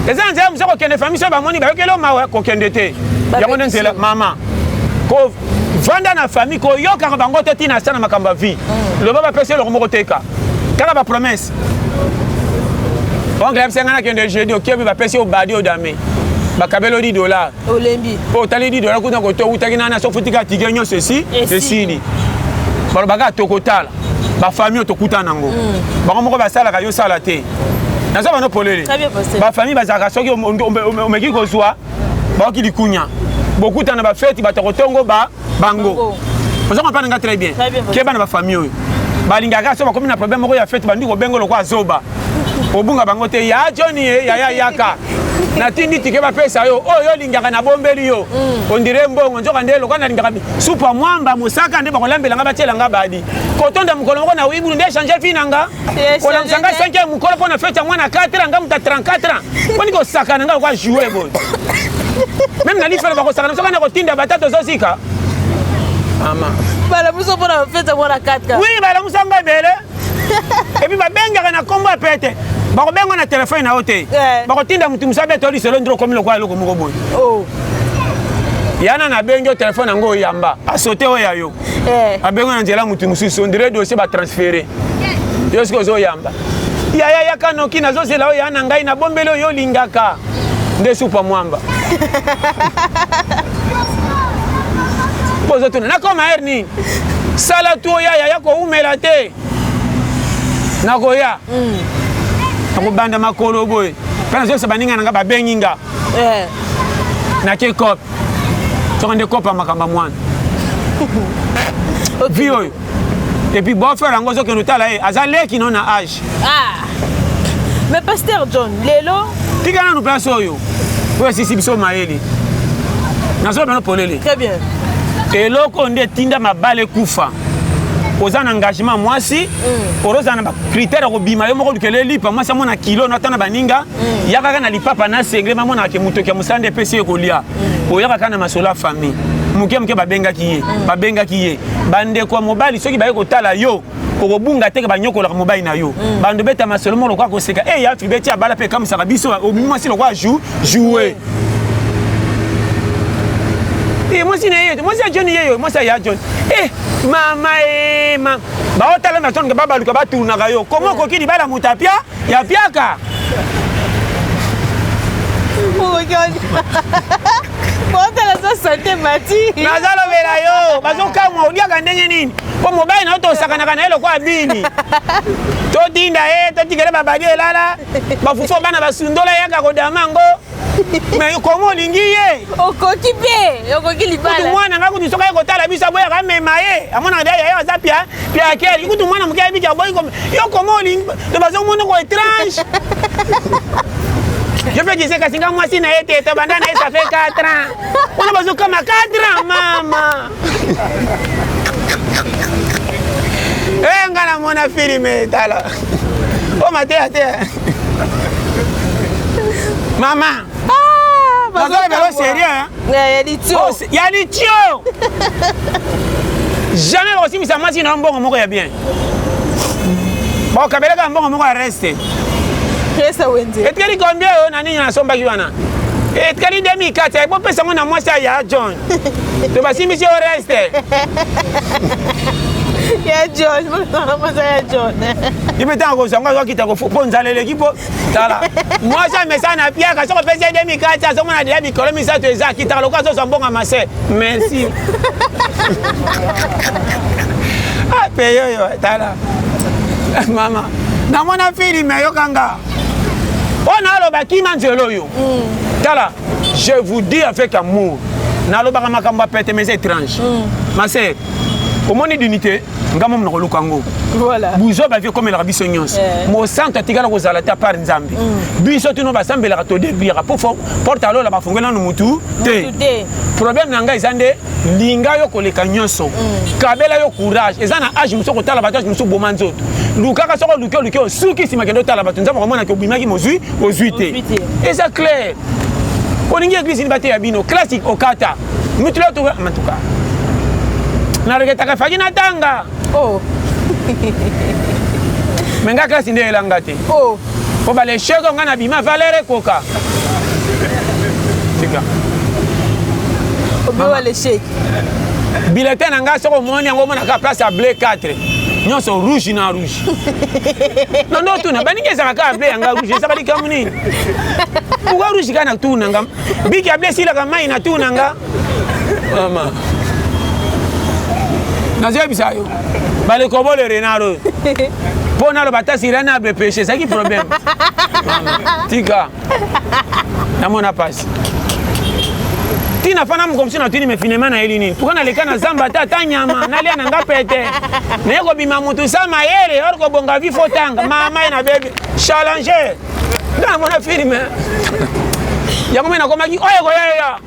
Eza nzela mosu kokende, famille so bamoni bayokeli o mawa, kokende te. Yango nde nzela mama kovanda na famille, koyokaka bango te ntina asa na makambo ya vie. Loba bapesi eloko moko, teka kaka bapromesse. Oncle yebisa ngai nakende jeudi, okebi, bapesi yo badi odame, bakabeli yo 10 dollar. Olembi. Mpo otali 10 dollar kuna kote outaki nani, so ofuti kaka ticket nyonso esi. Esili. Esili. Balobaka tokotala bafamille oyo tokutana nango, bango moko basalaka, yo sala te. Naza bano polele. Très bien, pasteur. Bafamille bazalaka, soki omeki kozwa, baoki likunya, bokutana bafeti, bato ya kotongo ba bango. Bango. Oza comprendre nga très bien? Très bien, pasteur. Keba na bafamille oyo balingaka, so bakomi na problème moko ya fete, bandi kobenga lokwa zoba, obunga bango te. Ya Joni ye yaya yaka. Natindi tike bapesa yo oyo olingaka nabombeli yo. Ondire mbongo nzoka nde lokola nalingaka supu ya mwamba mosaka nde bakolambela nga batiela nga badi. Kotonda mokolo moko na wibulu nde changer vie na nga. Kolamisa nga 5 ya mokolo mpo na fete ya mwana 4 ans nga moto ya 34 ans. Poni kosakana nga lokola jouer boye. Meme na lifelo bakosakana soki na kotinda batata ozozika. Mama. Balamusa mpo na fete ya mwana 4 ans. Oui, balamusa nga ebele. Et puis babengaka na kombo ya pete. Bakobenga na telefone na yo te. Eh. Bakotinda motu mosu abeta yo lisolo ndiro okomi lokola eloko moko boye. Oh. Yana nabengi yo telefone yango oyamba asote oyo ya yo. Eh. Abengi na nzela motu mosusu ondire dossier batransfere. Yo soki ozoyamba. Yaya yaka noki nazozela oyo ya na ngai nabombeli oyo olingaka. Nde supa mwamba. Mpo ozotuna nakoma heure nini? Sala tu oya yaya koumela te. Nakoya. Nakobanda makolo boye. Mpe nazoyebisa baninga na nga babengi nga. Eh. Nake kope. Soki nde kope ya makambo ya mwana. Vie oyo. Et puis beau-frère yango ozokende otala ye aza leki no na age. Ah. Mais Pasteur John, lelo tika nanu place oyo oyo esisi biso mayele nazoloba no polele. Très bien. Eloko nde etinda mabala ekufa. Oza na engagement mwasi, ozala na bacritère ya kobima yo moko olukela elipa mwasi amona kilo no ata na baninga, ya kaka na lipapa na sengre bamonaka ke motoki ya mosala nde epesi ye kolia. Oyaka kaka na masolo ya famille. Moke moke babengaki ye, babengaki ye. Bandeko ya mobali soki baye kotala yo, okobunga te ke banyokolaka mobali na yo. Bando beta masolo moko lokola koseka, eh ya Flibeti abala mpe ekamisaka biso, obimi mwasi lokola jouer. Eh, mwasi na ye, mwasi ya John ye yo, mwasi ya John. Eh, mama eh, mama. Baotala na John babaluka batunaka yo. Comment okoki libala moto apia ya piaka? Botala za sante mati. Nazalobela yo, bazokamwa oliaka ndenge nini? Po mobali na yo tosakanaka na ye lokola bini. Totinda ye, totikele babadi elala, bafufu bana basundola yaka kodama yango. Mais comment olingi ye? Okoki mpe, okoki libala. Kutu mwana nga kutu soki aye kotala biso aboyaka amema ye. Amonaka deja yaya aza pia piakeli. Kutu mwana moke ayebiki aboyi yo comment olingi to bazomona ko étrange. Je peux dire kasi nga mwasi na ye te tobanda na ye ça fait 4 ans. Wana bazokama 4 ans mama. Eh nga namona filme tala. O mateya te. Mama. Ah, Nazala sérieux hein? Ya litio. Oh, ya litio. Jamais bakosimisa mwasi na mbongo moko ya bien. Bakokabelaka mbongo moko ya reste. Reste wenze. Etikali combien oyo na nini nasombaki wana? Etikali 2004, bopesa yango na mwasi ya John. To basimbisi yo reste. Ya John, mwasi ya John. Ye mpe ntango akozwa yango azokita mpo nzala eleki mpo tala mwasi amesana na piaka soki opesi ye 2004 azomona deja mikolo misato eza akitaka lokola azozwa mbongo ya mase merci. Ah, pe oyo tala mama namona filime ayokanga oyo naloba kima nzela oyo. Tala, je vous dis avec amour, nalobaka makambo ya pete mais étrange. Ma sœur, omoni dignité nga momo nakoluka yango. Voilà. Buzo ba vie komelaka biso nyonso. Mosantu atikala kozala te part Nzambe. Biso tino basambelaka to débira po porte alola bafungela nanu mutu te. Problème na ngai eza nde linga yo koleka nyonso. Kabela yo courage. Eza na âge mosusu kotala bato âge mosusu boma nzoto. Lukaka soko luki oluki osuki nsima kende otala bato Nzambe akomona ke obimaki mozwi ozwi te. Eza clair. Olingi église ni bateya bino classique okata. Mutu la to en tout cas. Na regrettaka faki na tanga. Oh. Mais nga classe nde elanga te. Oh. Po ba l'échec nga na bima valeur ekoka. Tika. Obima l'échec. Bulletin na nga soko omoni yango omonaka place ya bleu 4. Nyonso rouge na rouge. Non non tuna baningi ezalaka kaka bleu yanga rouge ezalaka likambo nini? Pourquoi rouge kaka na tuna nga? Biki ya bleu esilaka mai na tuna nga. Mama. Nazoyebisa yo. Baleko le renard oyo. Mpo naloba ata sirene abe péché ezalaki problème. Mama, tika. Namona pasi. Tina fana mokomisi na tuni me finalement nayeli nini? Pourquoi naleka na zamba ata ata nyama nalia na nga pete. Naye kobima mutu sa mayele or kobonga vi fo tanga. Mama ye na bebi challenger. Nga namona film. Yango me nakomaki oyo ekoyaya.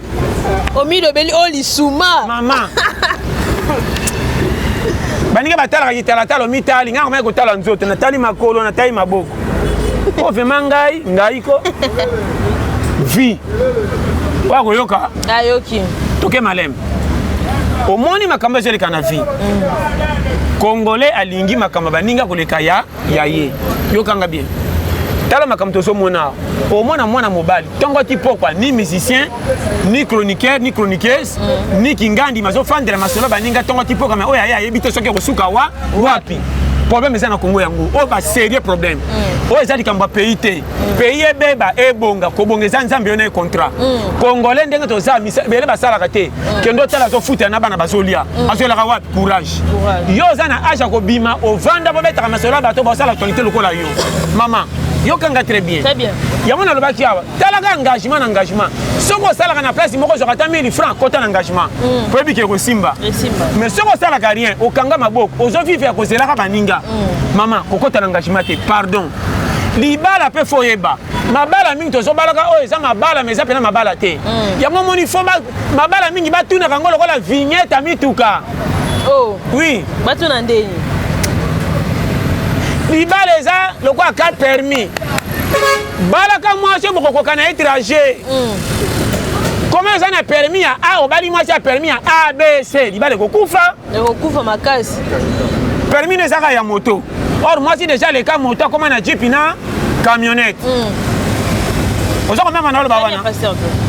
Omilobeli oyo lisuma. Mama. Baninga batalaka kitalatala omitali, ngai nakomaki kotala nzoto, natali makolo, natali maboko. O vraiment ngai, ngai ko vie. Oyo akoyoka. Ayoki. Toke maleme. Omoni makambo ezoleka na vie. Congolais alingi makambo baninga koleka ya ya ye. Yokanga bien. Tala makambo tozomona. Omona mwana mobali ntongo ti pokwa ni musicien ni chroniqueur ni chroniqueuse ni kingandi mazofandela masolo baninga ntongo ti pokwa, mais oyo aye ayebi te soki ekosuka wa wapi. Problème eza na Congo yango oyo ba sérieux problème. Oyo eza likambo ya pays te. Pays ebeba ebonga kobonga eza Nzambe yo na ye contrat. Congolais ndenge toza ebele basalaka te. Kende otala azofutela na bana bazolia. Azoyelaka wapi? Courage. Yo oza na age ya kobima ovanda bobetaka masolo ya bato basala actualité lokola yo. Mama, yokanga très bien. Très bien. Yango nalobaki awa, talaka engagement na engagement. Soki osalaka na place moko ozwaka ata 1000 francs, kota na engagement. Po yebi ke ekosimba. Mais soki osalaka rien, okanga maboko, ozovivre ya kozelaka baninga. Mama, kokota na engagement te, pardon. Libala pe fo oyeba. Mabala mingi tozobalaka oyo eza mabala mais eza pena mabala te. Yango omoni fo mabala mingi batunaka yango lokola vignette ya mituka. Oh. Oui. Batuna ndeni. Libala eza lokola carte permis. Balaka mwasi bokokoka na ye trajet. Comment eza na permis ya A, obali mwasi ya permis ya A, B, C, libala ekokufa. Ekokufa makasi. Permis no ezaka ya moto. Or mwasi déjà leka moto akoma na jeep na camionnette. Oza komema na oloba wana.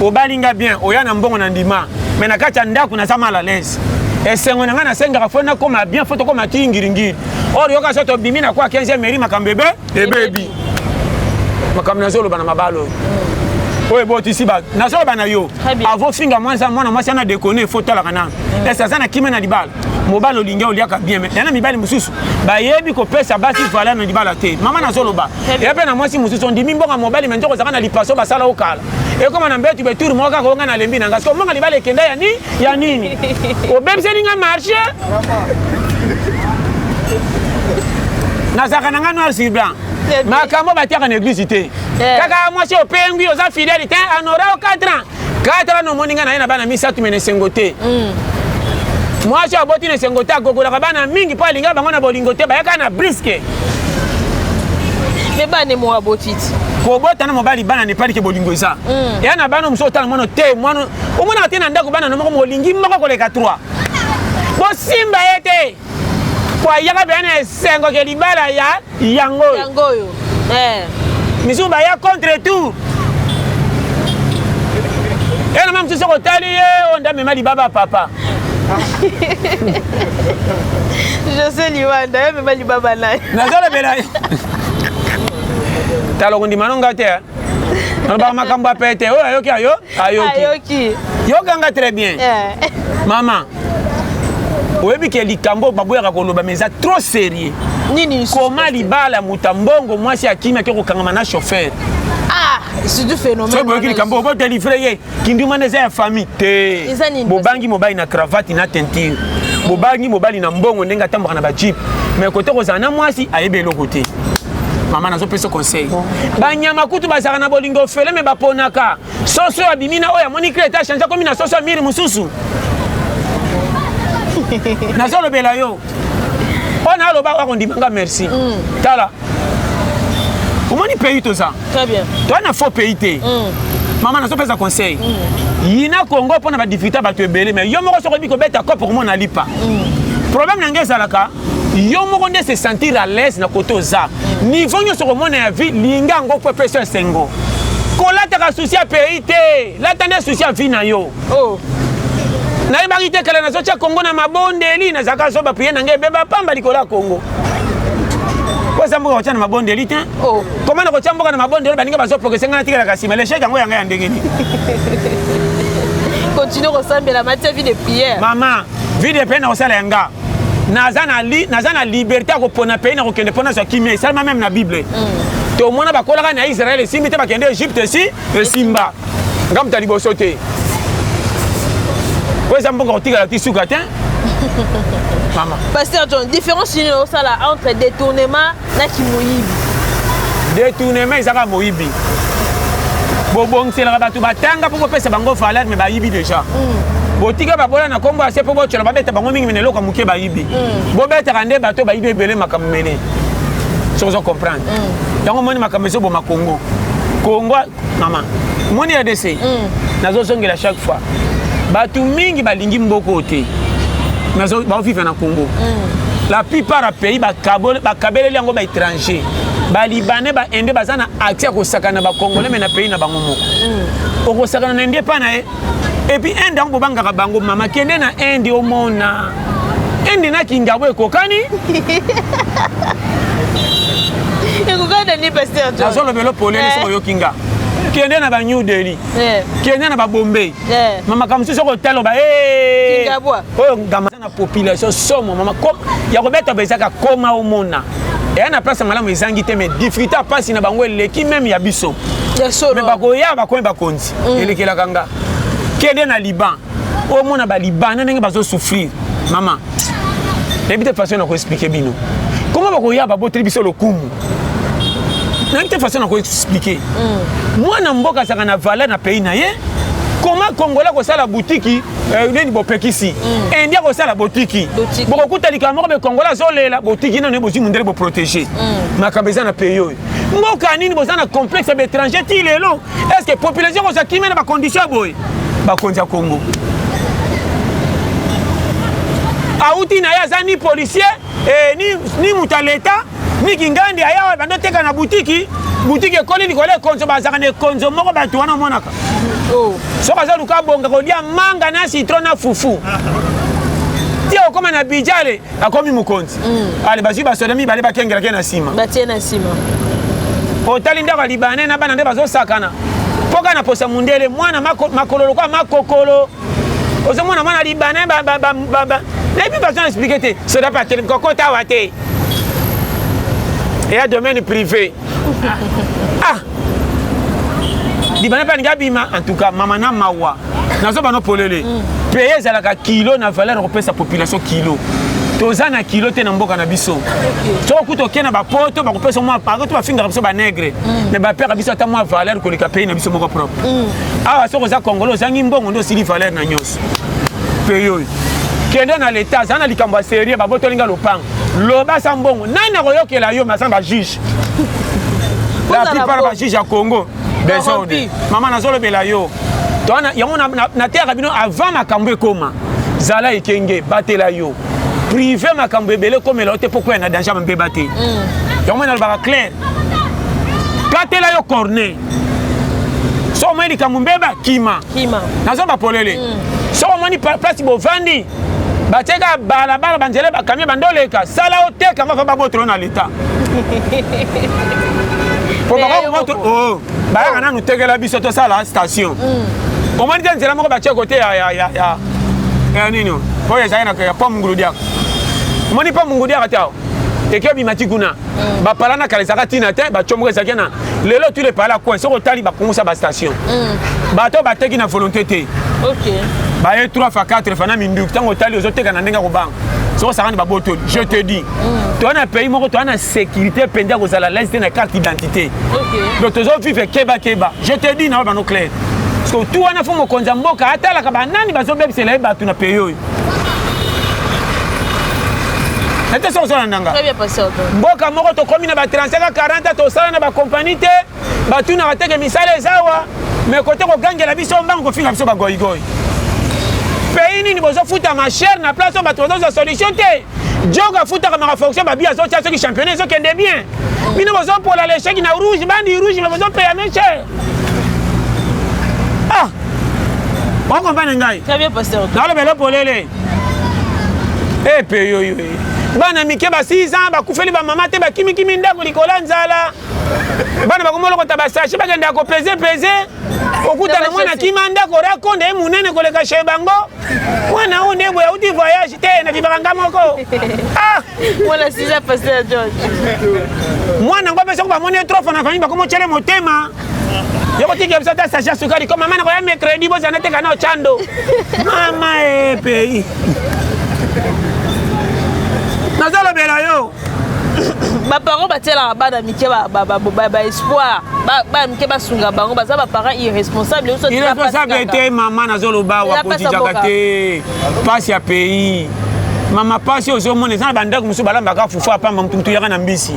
Obali nga bien, oya na mbongo na ndima. Mais na kati ya ndako naza mal à l'aise. Esengo na nga nasengaka fo nakoma bien, fo tokoma ti ngiringiri. Or yoka so tobimi na kwa 15e mairie makambo ebe ebebi. Makambo nazoloba na mabala oyo. Oyo ebotisi ba nazoloba na yo. Avant finga mwana mwana mwasi ana déconner, faut talaka nanu. Est-ce aza na kimia na libala? Mobali olingi oliaka bien, mais yana mibali mosusu bayebi kopesa basi valeur na libala te. Mama nazoloba. Ya pe na mwasi mosusu ondimi mbongo mobali mais nzoko ozalaka na lipaso basala okala. Ekoma na mbetu beturu moko kaka onga na lembi na nga. Siko mbongo libala ekenda ya ni ya nini? Obebiseli nga marché? Nazalaka na nga noir sur blanc. Makambo batiaka na église te. Kaka mwasi opengwi oza fidèle te, anora o 4 ans. 4 ans omoni nga na ye na bana misato mais na esengo te. Mwasi aboti na esengo te agokolaka bana mingi mpo alinga bango na bolingo te, bayaka na briske. Mais bana mo aboti ti. Kobota na mobali bana nepali ke bolingo eza. Eya na bana mosusu otala mwana te, mwana omonaka te na ndako bana na moko molingi moko koleka 3. Bosimba ye te. Po ayaka mpenza na esengo ke libala ya yango oyo. Yango oyo. Misusu baya contre tout. Ena mama mosusu soki otali ye oyo nde amema libaba papa. José Liwanda, ye amema libaba na ye. Nazolobela ye. Tala okondima no nga te. Nalobaka makambo ya pete oyo ayoki ayo ayoki. Ayoki. Yokanga très bien. Mama, oyebi ke likambo baboyaka koloba mais eza trop sérieux. Nini? Koma libala moto ya mbongo mwasi akimi ake kokangama na chauffeur. Ah, surtout phénomène. Soki boyoki likambo obo délivrer ye, kinduma eza ya famille te. Eza nini? Bobangi mobali na cravate na teinture. Bobangi mobali na mbongo ndenge atambwaka na ba jeep. Mais kote kozala na mwasi ayebi eloko te. Mama nazopesa conseil. Banyama kutu bazalaka na bolingo ofele mais baponaka. Soso abimi na oyo amoni clé eta change akomi na soso ya mire mosusu. Nazolobela yo. Oyo naloba akondima nga merci. Tala. Omoni pays toza. Très bien. Toi na faux pays te. Mama nazopesa conseil. Yina Congo mpona ba difficulté bato ebele mais yo moko soki oyebi kobeta kopo komona lipa. Problème na ngai ezalaka yo moko nde se sentir à l'aise na kote oza. Niveau nyonso komona ya vie linga yango po epesa esengo. Kolataka souci ya pays te, lata nde souci ya vie na yo. Oh. Nayebaki te kala nazotia Congo na mabondeli, nazalaka zoba priere na ngai ebeba pamba likolo ya Congo. Po eza mboka kotia na mabondeli te. Oh. Comment nakotia mboka na mabondeli baninga bazo progresser ngai natikalaka nsima l'échec yango ya ngai ya ndenge nini? Continue kosambela matia vie de prière. Mama, vie de prière nakosala ya nga. Naza na li, naza na liberté ya kopona pays na kokende mpo nazwa kimia esalema même na Bible. Tomona bakolaka na Israël esimbi te bakende Egypte esi esimba. Nga moto ya liboso te. Po eza mboka kotikala ti suka te. Mama. Pasteur John, différence nini osala entre détournement na kimoyibi? Détournement ezaka moyibi. Bobongiselaka bato batanga mpo bopesa bango valeur, mais bayibi déjà. Botika babola na nkombo ya se mpo botyola, babeta bango mingi, mene eloko ya moke bayibi. Bobetaka nde bato bayibi ebele makambo mene. Soki ozo comprendre yango, omoni makambo ezoboma Congo. Congo, mama, omoni RDC, nazozongela chaque fois, bato mingi balingi mboka oyo te, baovivre na Congo. La plupart ya pays bakabeleli yango baétranger, balibanais, bainde, baza na accès ya kosakana na bacongolais, mais na pays na bango moko okosakana na inde epa na ye. Et puis Inde yango bobangaka bango. Mama, kende na Inde, omona Inde na Kingabo ekokani. Ekokani na nini, pasteur John? Nazolobela polele. Soki oyoki nga, kende na ba New Delhi, kende na babombay. Ma makambo mosusu soki otala oba Kingabwa. Oyo ngama na population somo, mama, ya kobeta ba ezaka koma omona eya na place ya malamu ezangi te, mais difficulté ya mpasi na bango eleki même ya biso. Ya solo. Mais bakoya, bakomi bakonzi, elekelaka nga. Kende na Liban, omona balibanais ndenge bazosouffrir. Mama, nayebi te façon na koexpliquer bino koma bakoya baboteli biso lokumu. Nayebi te façon na koexpliquer. Mwana mboka azalaka na valeur na pays na ye. Koma Congolais kosala butiki nini bopekisi India kosala botiki? Botiki. Bokokuta likambo moko be Congolais azolela botiki nano ye, bozwi mondele, boprotéger. Makambo eza na pays oyo. Mboka nini boza na complexe ya baétranger ti lelo? Est ce que population kozwa kimia na bacondition ya boye? Bakonzi ya Congo, auti na ye aza ni policier ni moto ya leta ni kingandi, aya bando teka na butiki, butiki ekoli likolo ekonzo, bazalaka na ekonzo moko bato wana omonaka. Oh. Soki aza luka abonga kolia manga na citron na fufu ti okóma na bijale, akomi mokonzi. Ale bazwi basoda mibale bakengelaki na nsima. Batie na nsima. Otali ndako ya libanais na bana nde bazosakana mpoka na posa mundele, mwana makolo lokola makokolo. Ozomona mwana libanais, nayebi bazo na expliquer te. Soda mpe atelemi, kokota awa te, eya domaine privé. Ah, libanais mpe alingi abima. En tout cas, mama na mawa, nazoba no polele. Pays ezalaka kilo na valeur kopesa population kilo. Toza na kilo te na mboka na biso. Soki okuta oke na bapoto, bakopesa mwa pako to bafingaka biso banègre, mais bapeka biso ata mwa valeur koleka pays na biso moko propre. Awa soki oza Congolais, ozangi mbongo nde osili valeur na nyonso. Pays oyo, kende na leta, aza na likambo ya sérieux, babotolinga lopango, loba sa mbongo, nani akoyokela yo? Maza bajuge, la plupart bajuge ya Congo désordre. Mama, nazolobela yo yango, nateyaka bino avant makambo ekoma. Zala ekenge, batela yo privé, makambo ebele ekomela yo te mpo kwea na danger mbeba te. Yango nalobaka clair, katela yo corne. So omoni likambo mbeba, kima. Nazoba polele. Soki omoni place bovandi batieka balabala, banzela, bakamio bandoleka, sala oteka ngo, fa babotolo na leta po bakomoto oh, bayaka nanu tekela biso, tosala station. Omoni te nzela moko batie kote ya nini oyo ezalaki na ya pont Mungulu Diaka? Omoni pont Mungulu Diaka te awa, eke obima ti kuna. Bapala na kala ezalaka ntina te, batio moko ezalaki na lelo tous les pala coin. Soki otali, bakongosa bastation, bato bateki na volonté te, baye 3 fois 4 fois na minduki. Ntango otali, ozoteka na ndenge ya kobanga, soki osakani babotoli. Je te dis, toza na pays moko toza na sécurité mpenza kozala l'aise te na carte d'identité. Donc tozovivre kebakeba. Je te dis na oyo bano clair, parce que tu wana fo mokonzi ya mboka atalaka banani bazobebisela ye bato na pays oyo. Nete soki ozolanda nga, mboka moko tokomi na ba 35 40, tosala na bakompani te, batunaka teke misala ezawa, mais kote kogangela biso mbango, kofinga biso bagoigoi. Pays nini bozofuta machère na place oyo bato bazozwa solution te? Jog afutaka maka fonction, babi azotia soki championnat ezokende bien, bino bozopola l'échec na rouge, bandi rouge, mais bozopeya mais cher. Ah, okompane ngai, nalobela polele. Epe yoyo, bana mike ba 6 ans bakufeli bamama te, bakimikimi ndako likolo ya nzala. Bana bakomolokota basachet, bakendaka kopese pese. Okutana mwana kima ndako, rakonde ye monene koleka chez bango. Mwana oyo nde boye auti voyage te, nabibaka nga moko. Ah! Mwana sisa, pasteur George. Mwana yango mpe soki bamoni ye trop na famille, bakomotyele motema. Yokotika biso ata sachet ya sukari ko mama nakoya mercredi, bozana teka na ochando. Mama, e pays nazolobela yo. Baparent batielaka bana mike baespoir, bana mike basunga bango, baza baparent irresponsable. Irresponsable te, mama. Nazoloba awa, kojijaka te. Pasi ya pays, mama, pasi ozomona eza na bandako mosusu balambaka fufu apamba, mutu mutu yaka na mbisi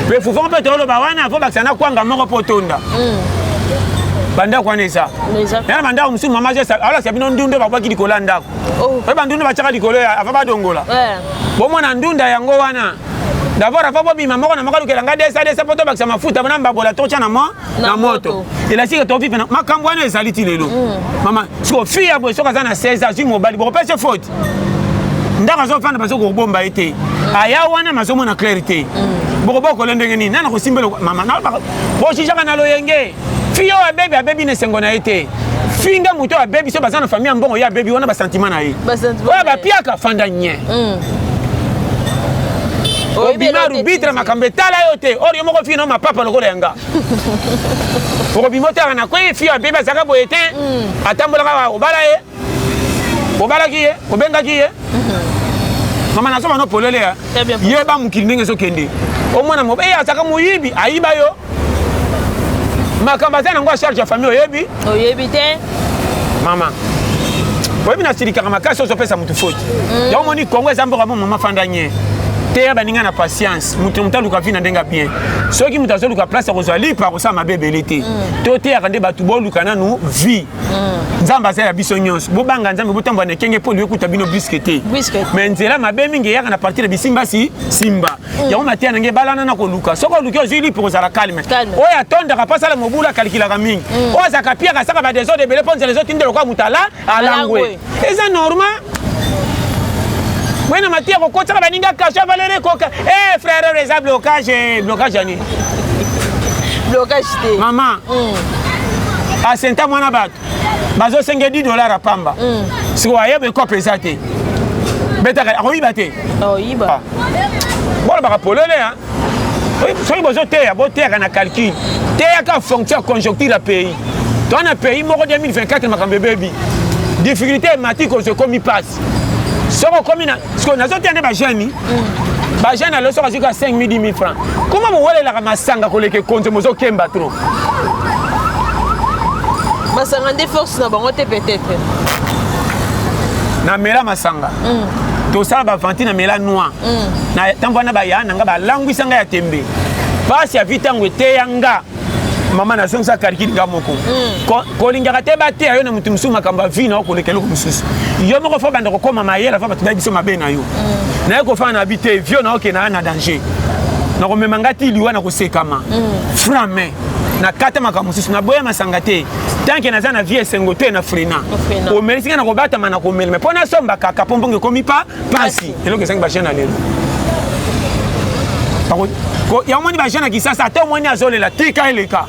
mpe fufu mpe toloba wana fo bakisa na kwanga moko mpo tonda. Bandako wana eza ya na bandako mosusu, mama alakisa bino ndunda babwaki likolo ya ndako. Oyo bandunda batiaka likolo ava badongola, bomona ndunda yango wana. D'abord afa bobima moko na moko alukela ngai desa desa mpo tobakisa mafuta na mbabola, totya na mo na moto. Elasike tovive na makambo wana ezali ti lelo, mama. Siko fille ya boye, soki aza na 16, azwi mobali, bokopesa faute. Ndako azofanda, bazo kobomba ye te. Aya wana mazomona clair te. Bokobokole ndenge nini? Nana kosimbela, mama, bojijaka na loyenge. Fille oyo abebi, abebi na esengo na ye te. Finga moto oyo abebi, so baza na famille ya mbongo, ye abebi wana, basentiment na ye oyo bapiaka fanda nye. Obima arbitre, makambo etala yo te. Or yo moko fille no mapapa lokola yanga, okobima otaka na kwei. Fille abebi azalaka boye te, atambolaka. Obala ye, obalaki ye, obengaki ye. Mama, nazoba no polele ya yeba mokili ndenge ezokende. Omwana mobe azalaka moyibi, ayiba yo makambo aza nango ya charge ya famille, oyebi? Oyebi te. Mama, oyebi nasilikaka makasi ozopesa motu faute. Yango moni Kongo eza mboka mo. Mama, fanda nye teya baninga na patience. Moto moto aluka vie na ndenge ya bien. Soki moto azoluka place ya kozwa lipa, akosala mabe ebele te. Toteyaka nde bato boluka nanu vie. Nzambe aza ya biso nyonso. Bobanga Nzambe, botambola na ekenge mpo liyokuta bino brusque te. Mais nzela mabe mingi eyaka na partir ya bisimba si simba. Yango mateya na ngai ebalana na koluka. Soki oluki, ozwi lipa, kozala calme. Oyo atondaka mpo asala mobulu, akalikilaka mingi. Oyo azalaka piaka, asaka badésordre ebele mpo nzela ezotinda lokola moto ala alangwe. Eza normal. Wena mateya kokotisaka baninga kasha valere koka. Eh frère, eza blocage. Blocage ya nini? Blocage te. Mama, asenta mwana bato bazosenge 10 $ ya pamba. Sikoyo ayeba ekope eza te, betaka akoyiba te. Oyiba. Bolobaka polele. Soki bozoteya, boteyaka na calcul. Teyaka fonction ya conjoncture ya pays. To na pays moko 2024, makambo ebebi, difficulté emati, kozwa ekomi mpasi. Soki okomi na sikoyo, nazoteya nde bajeune. Bajeune alo, soki azwi ka 5 000, 10 000 francs, koma bowelelaka masanga koleka ekonzo, mozokemba trop. Masanga nde force na bango te peut-être. Namela masanga, tosala bavanti, na mela noir na ntango wana, baya na nga balangwisa ngai ya tembe. Pasi ya vie ntango eteya nga, mama, nazongisa calcul nga moko. Kolingaka te bateya yo na motu mosusu makambo ya vie na yo koleka eloko mosusu. Yo moko fo banda kokóma mayele. Fa bato bayebi biso mabe na yo. Naye kofanda na bi te, vie na okende na danger, nakomema nga ti liwa na kosekama franc main. Nakata makambo mosusu, naboya masanga te. Tant que naza na vie esengo te, na frena. Omelisi nga na kobatama na komela, mais mpo nasomba kaka mpo mbongo ekomi pa pasi. Eloko ezangi bajeune na lelo yango moni bajeune na Kisasa, ata omoni azolela, tika eleka.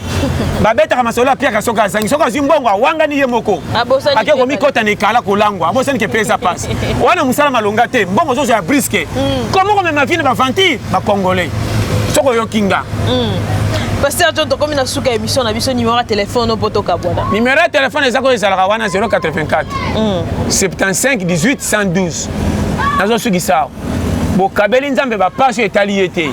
Babetaka masolo, apiaka. Soki azangi, soki azwi mbongo, awangani ye moko, ake komikota na ekala kolangwa, abosani ke mpe eza pasi wana. Mosala malonga te, mbongo ozozwa ya brusque. Komo komema vie na baventure bacongolais, soki oyoki nga. Pasteur John, tokomi na suka émission na biso. Numéro ya telefone mpo tokabwana. Numéro ya telefone eza koyo ezalaka wana, 084 75 18 112. Nazosukisa awa. Bokabeli Nzambe bapasi oyo etali ye te.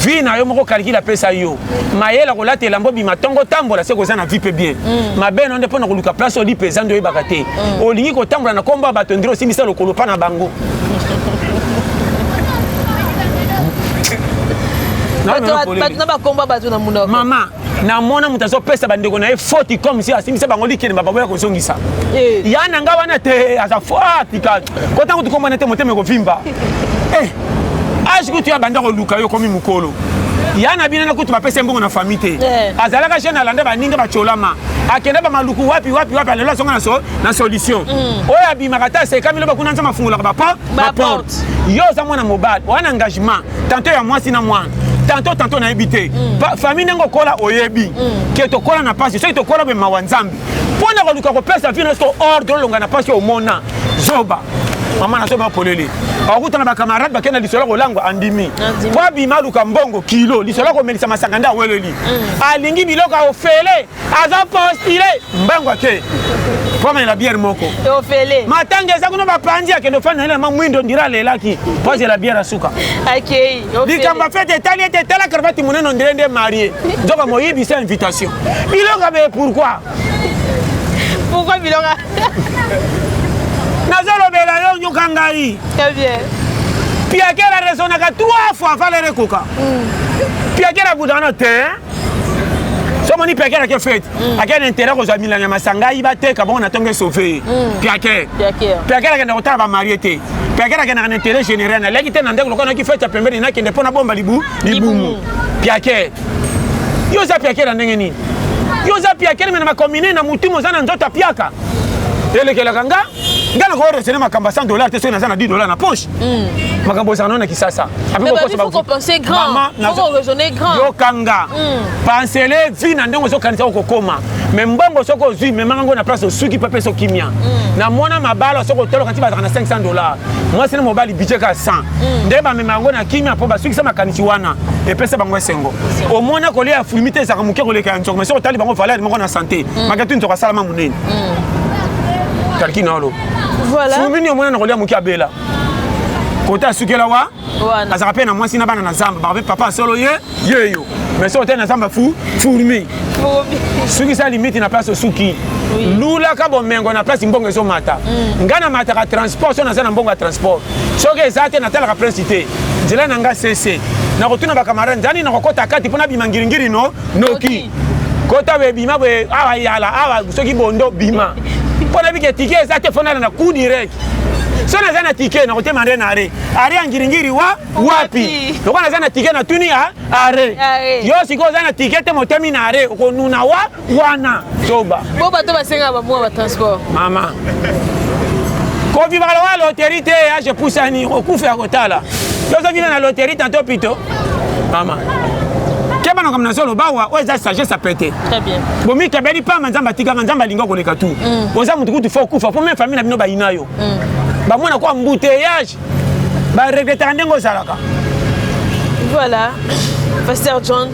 Vie na yo moko, calcul apesa yo mayele kolata elamba, obima ntongo, otambola se koza na vie mpe bien. Mabe no nde mpo na koluka place oli mpenza nde oyebaka te. Olingi kotambola na nkombo ya bato, ndire osimbisa lokolo mpa na bango. Bato na bakombo bato na munoko. Mama, namona moto azopesa bandeko na ye faute comme si asimbisa bango likende, bababoya kozongisa. Ya na nga wana te, aza fo atika kotango tukombwana te, motema ekovimba. Age kutu ya banda koluka yo, okomi mokolo. Ya na bino na kutu bapesa mbongo na famille te. Azalaka jeune, alanda baninga, bacolama, akenda bamaluku wapi wapi wapi, alelo azonga na, so, na solution. Oyo abimaka te, asekami loba kuna, Nzambe afungolaka baporte. Yo oza mwana mobali wana, engagement tantôt ya mwasi na mwana, tantôt tantôt nayebi te. Famille ndenge okola, oyebi ke tokola na pasi. Soki tokola boye, mawa Nzambe mpo na koluka kopesa vie na so ordre, olonga na pasi, omona zoba. Mama nazoba polele, akutana bacamarade, bakende na lisolo kolangwa, andimi po abima aluka mbongo kilo lisolo akomelisa masanga nde aweleli. Alingi biloko ya ofele, aza postule mbango ake po amela bière moko. Ofele. Matanga eza kuna, bapanzi, akende ofanda na ma mwindo ndira alelaki po azela bière asuka. Akei. Likambo fête etali ete tala cravate monene ondire nde marié, nzoka moyibi sa invitation biloko abe. Pourquoi? Pourquoi biloko? Nazolobela yo, nyoka ngai. Très bien. Piakere araisonnaka trois fois avant l'heure ekoka. Piakere abudaka na te. So omoni piakere ake fête, ake na intérêt kozwa milanga ya masanga, ayiba, teka bongo na ntongo esauve ye. Piakere, piakere akenda kotala bamarie te. Piakere akendaka na intérêt général. Naleki te na ndeko lokola naki fête ya pembeni, nakende mpo nabomba libumu. Piakere, yo oza piakere ya ndenge nini? Yo oza piakere me na makomine na mutumu oza na nzoto apiaka elekelaka nga. Nga nakoki raisonner makambo ya 100 $ te soki naza na 10 $ na poche. Makambo ezalaka nano na Kisasa. Yokanga pensele vi na ndenge ozokanisa okokoma me mbongo. Soki ozwi, memanga ngo na place osuki mpe pesa okimia. Namona mabala, soki otoloka ti bazalaka na 500 $, mwasi na mobali, budget ka 100, nde bamema yango na kimia mpo basukisa makanisi wana, epesa bango esengo. Omona kolia ya fourmi te, ezalaka moke koleka ya nzoko, mais soki otali bango valeur moko na santé, makati nzoko asalama monene kalki na olo. Fourmi nini omona na kolia moke abela kota asukela wa? Azalaka mpe na mwasi na bana na zamba, baka mpe papa asolo ye yeyo, mais soki otali na zamba fu fourmi. Sukisa limite na place osuki, lulaka bomengo na place mbongo ezomata. Ngai namataka transport so naza na mbongo ya transport. Soki eza te, natalaka prince te, nzela na nga cc nakotuna bacamarade nzela nini nakokɔta kati mpo nabima ngiringiri no noki kota boye, bima boye awa, yala awa, soki bondo bima mpo nayebi ke ticket eza te, fo nalanda coup direct. So naza na ticket, nakotema nde na arrêt, arrêt ya ngiringiri wa wapi. Lokola naza na ticket, natuni a arrêt. Yo sikoyo oza na ticket te, motemi na arrêt, okonuna wa wana zoba. Bo bato basengaka bambongo batransport. Mama, kovivaka lokola loterie te. Age epusani, okufa ya kotala. Tozovivre na loterie tanto pito. Mama, keba na makambo nazoloba awa, oyo eza sagesse apete. Bomikabeli pamba, Nzambe atikaka, Nzambe alinga koleka tu. Oza motu kutu fo okufa po me famille na bino bayina yo, bamona ko embouteillage, baregretaka ndenge ozalaka. Voilà, pasteur John,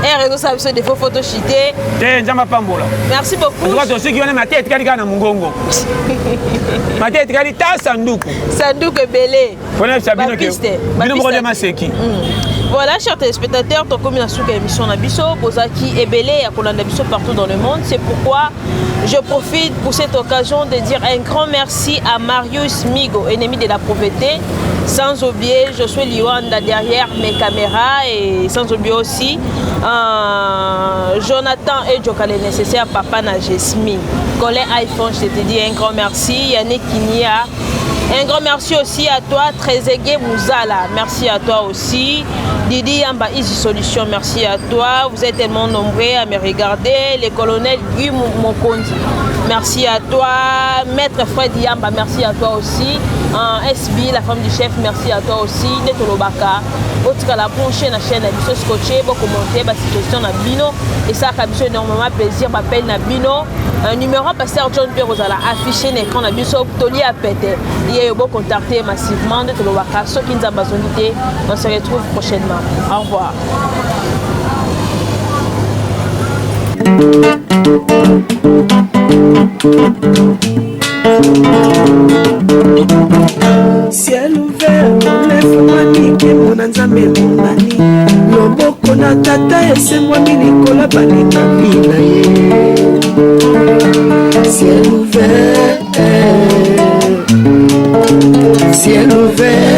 heure ezosala biso défaut, photo chité. Te, Nzambe apambola. Merci beaucoup. Atuka tosuki wana, mate etikali kaka na mongongo, mate etikali ta sanduku. Sanduku ebele. Mpona yebisa bino ke bino moko nde maseki. Voilà, chers téléspectateurs, tokomi na suka émission na biso. Bozaki ebele ya kolanda biso partout dans le monde. C'est pourquoi je profite pour cette occasion de dire un grand merci à Marius Migo, ennemi de la pauvreté. Sans oublier Josué Liwanda derrière mes caméras et sans oublier aussi Jonathan et Joka le nécessaire, papa na Jasmine. Colin iPhone, je te dis un grand merci. Yannick Kinia, un grand merci aussi à toi, Trezeguet Mouzala. Merci à toi aussi. Didi Yamba Easy Solution, merci à toi. Vous êtes tellement nombreux à me regarder. Le colonel Guy Mokondi, merci à toi. Maître Fred Yamba, merci à toi aussi. SB, la femme du chef, merci à toi aussi. Netolobaka. Otikala branché na chaîne na biso, scotché, bocommenter basuggestion na bino, esalaka biso énormément plaisir. Bapele na bino, numéro pasteur John mpe kozala affiché na écran na biso. Tolia pete ye, bocontacter massivement. Nde tolobaka, soki Nzambe azongi te, on se retrouve prochainement. Au revoir. Ciel ouvert olefungwami, nkembo na Nzambe emonani, loboko na Tata esengwami likolo balingami na ye. Ciel ouvert, ciel ouvert.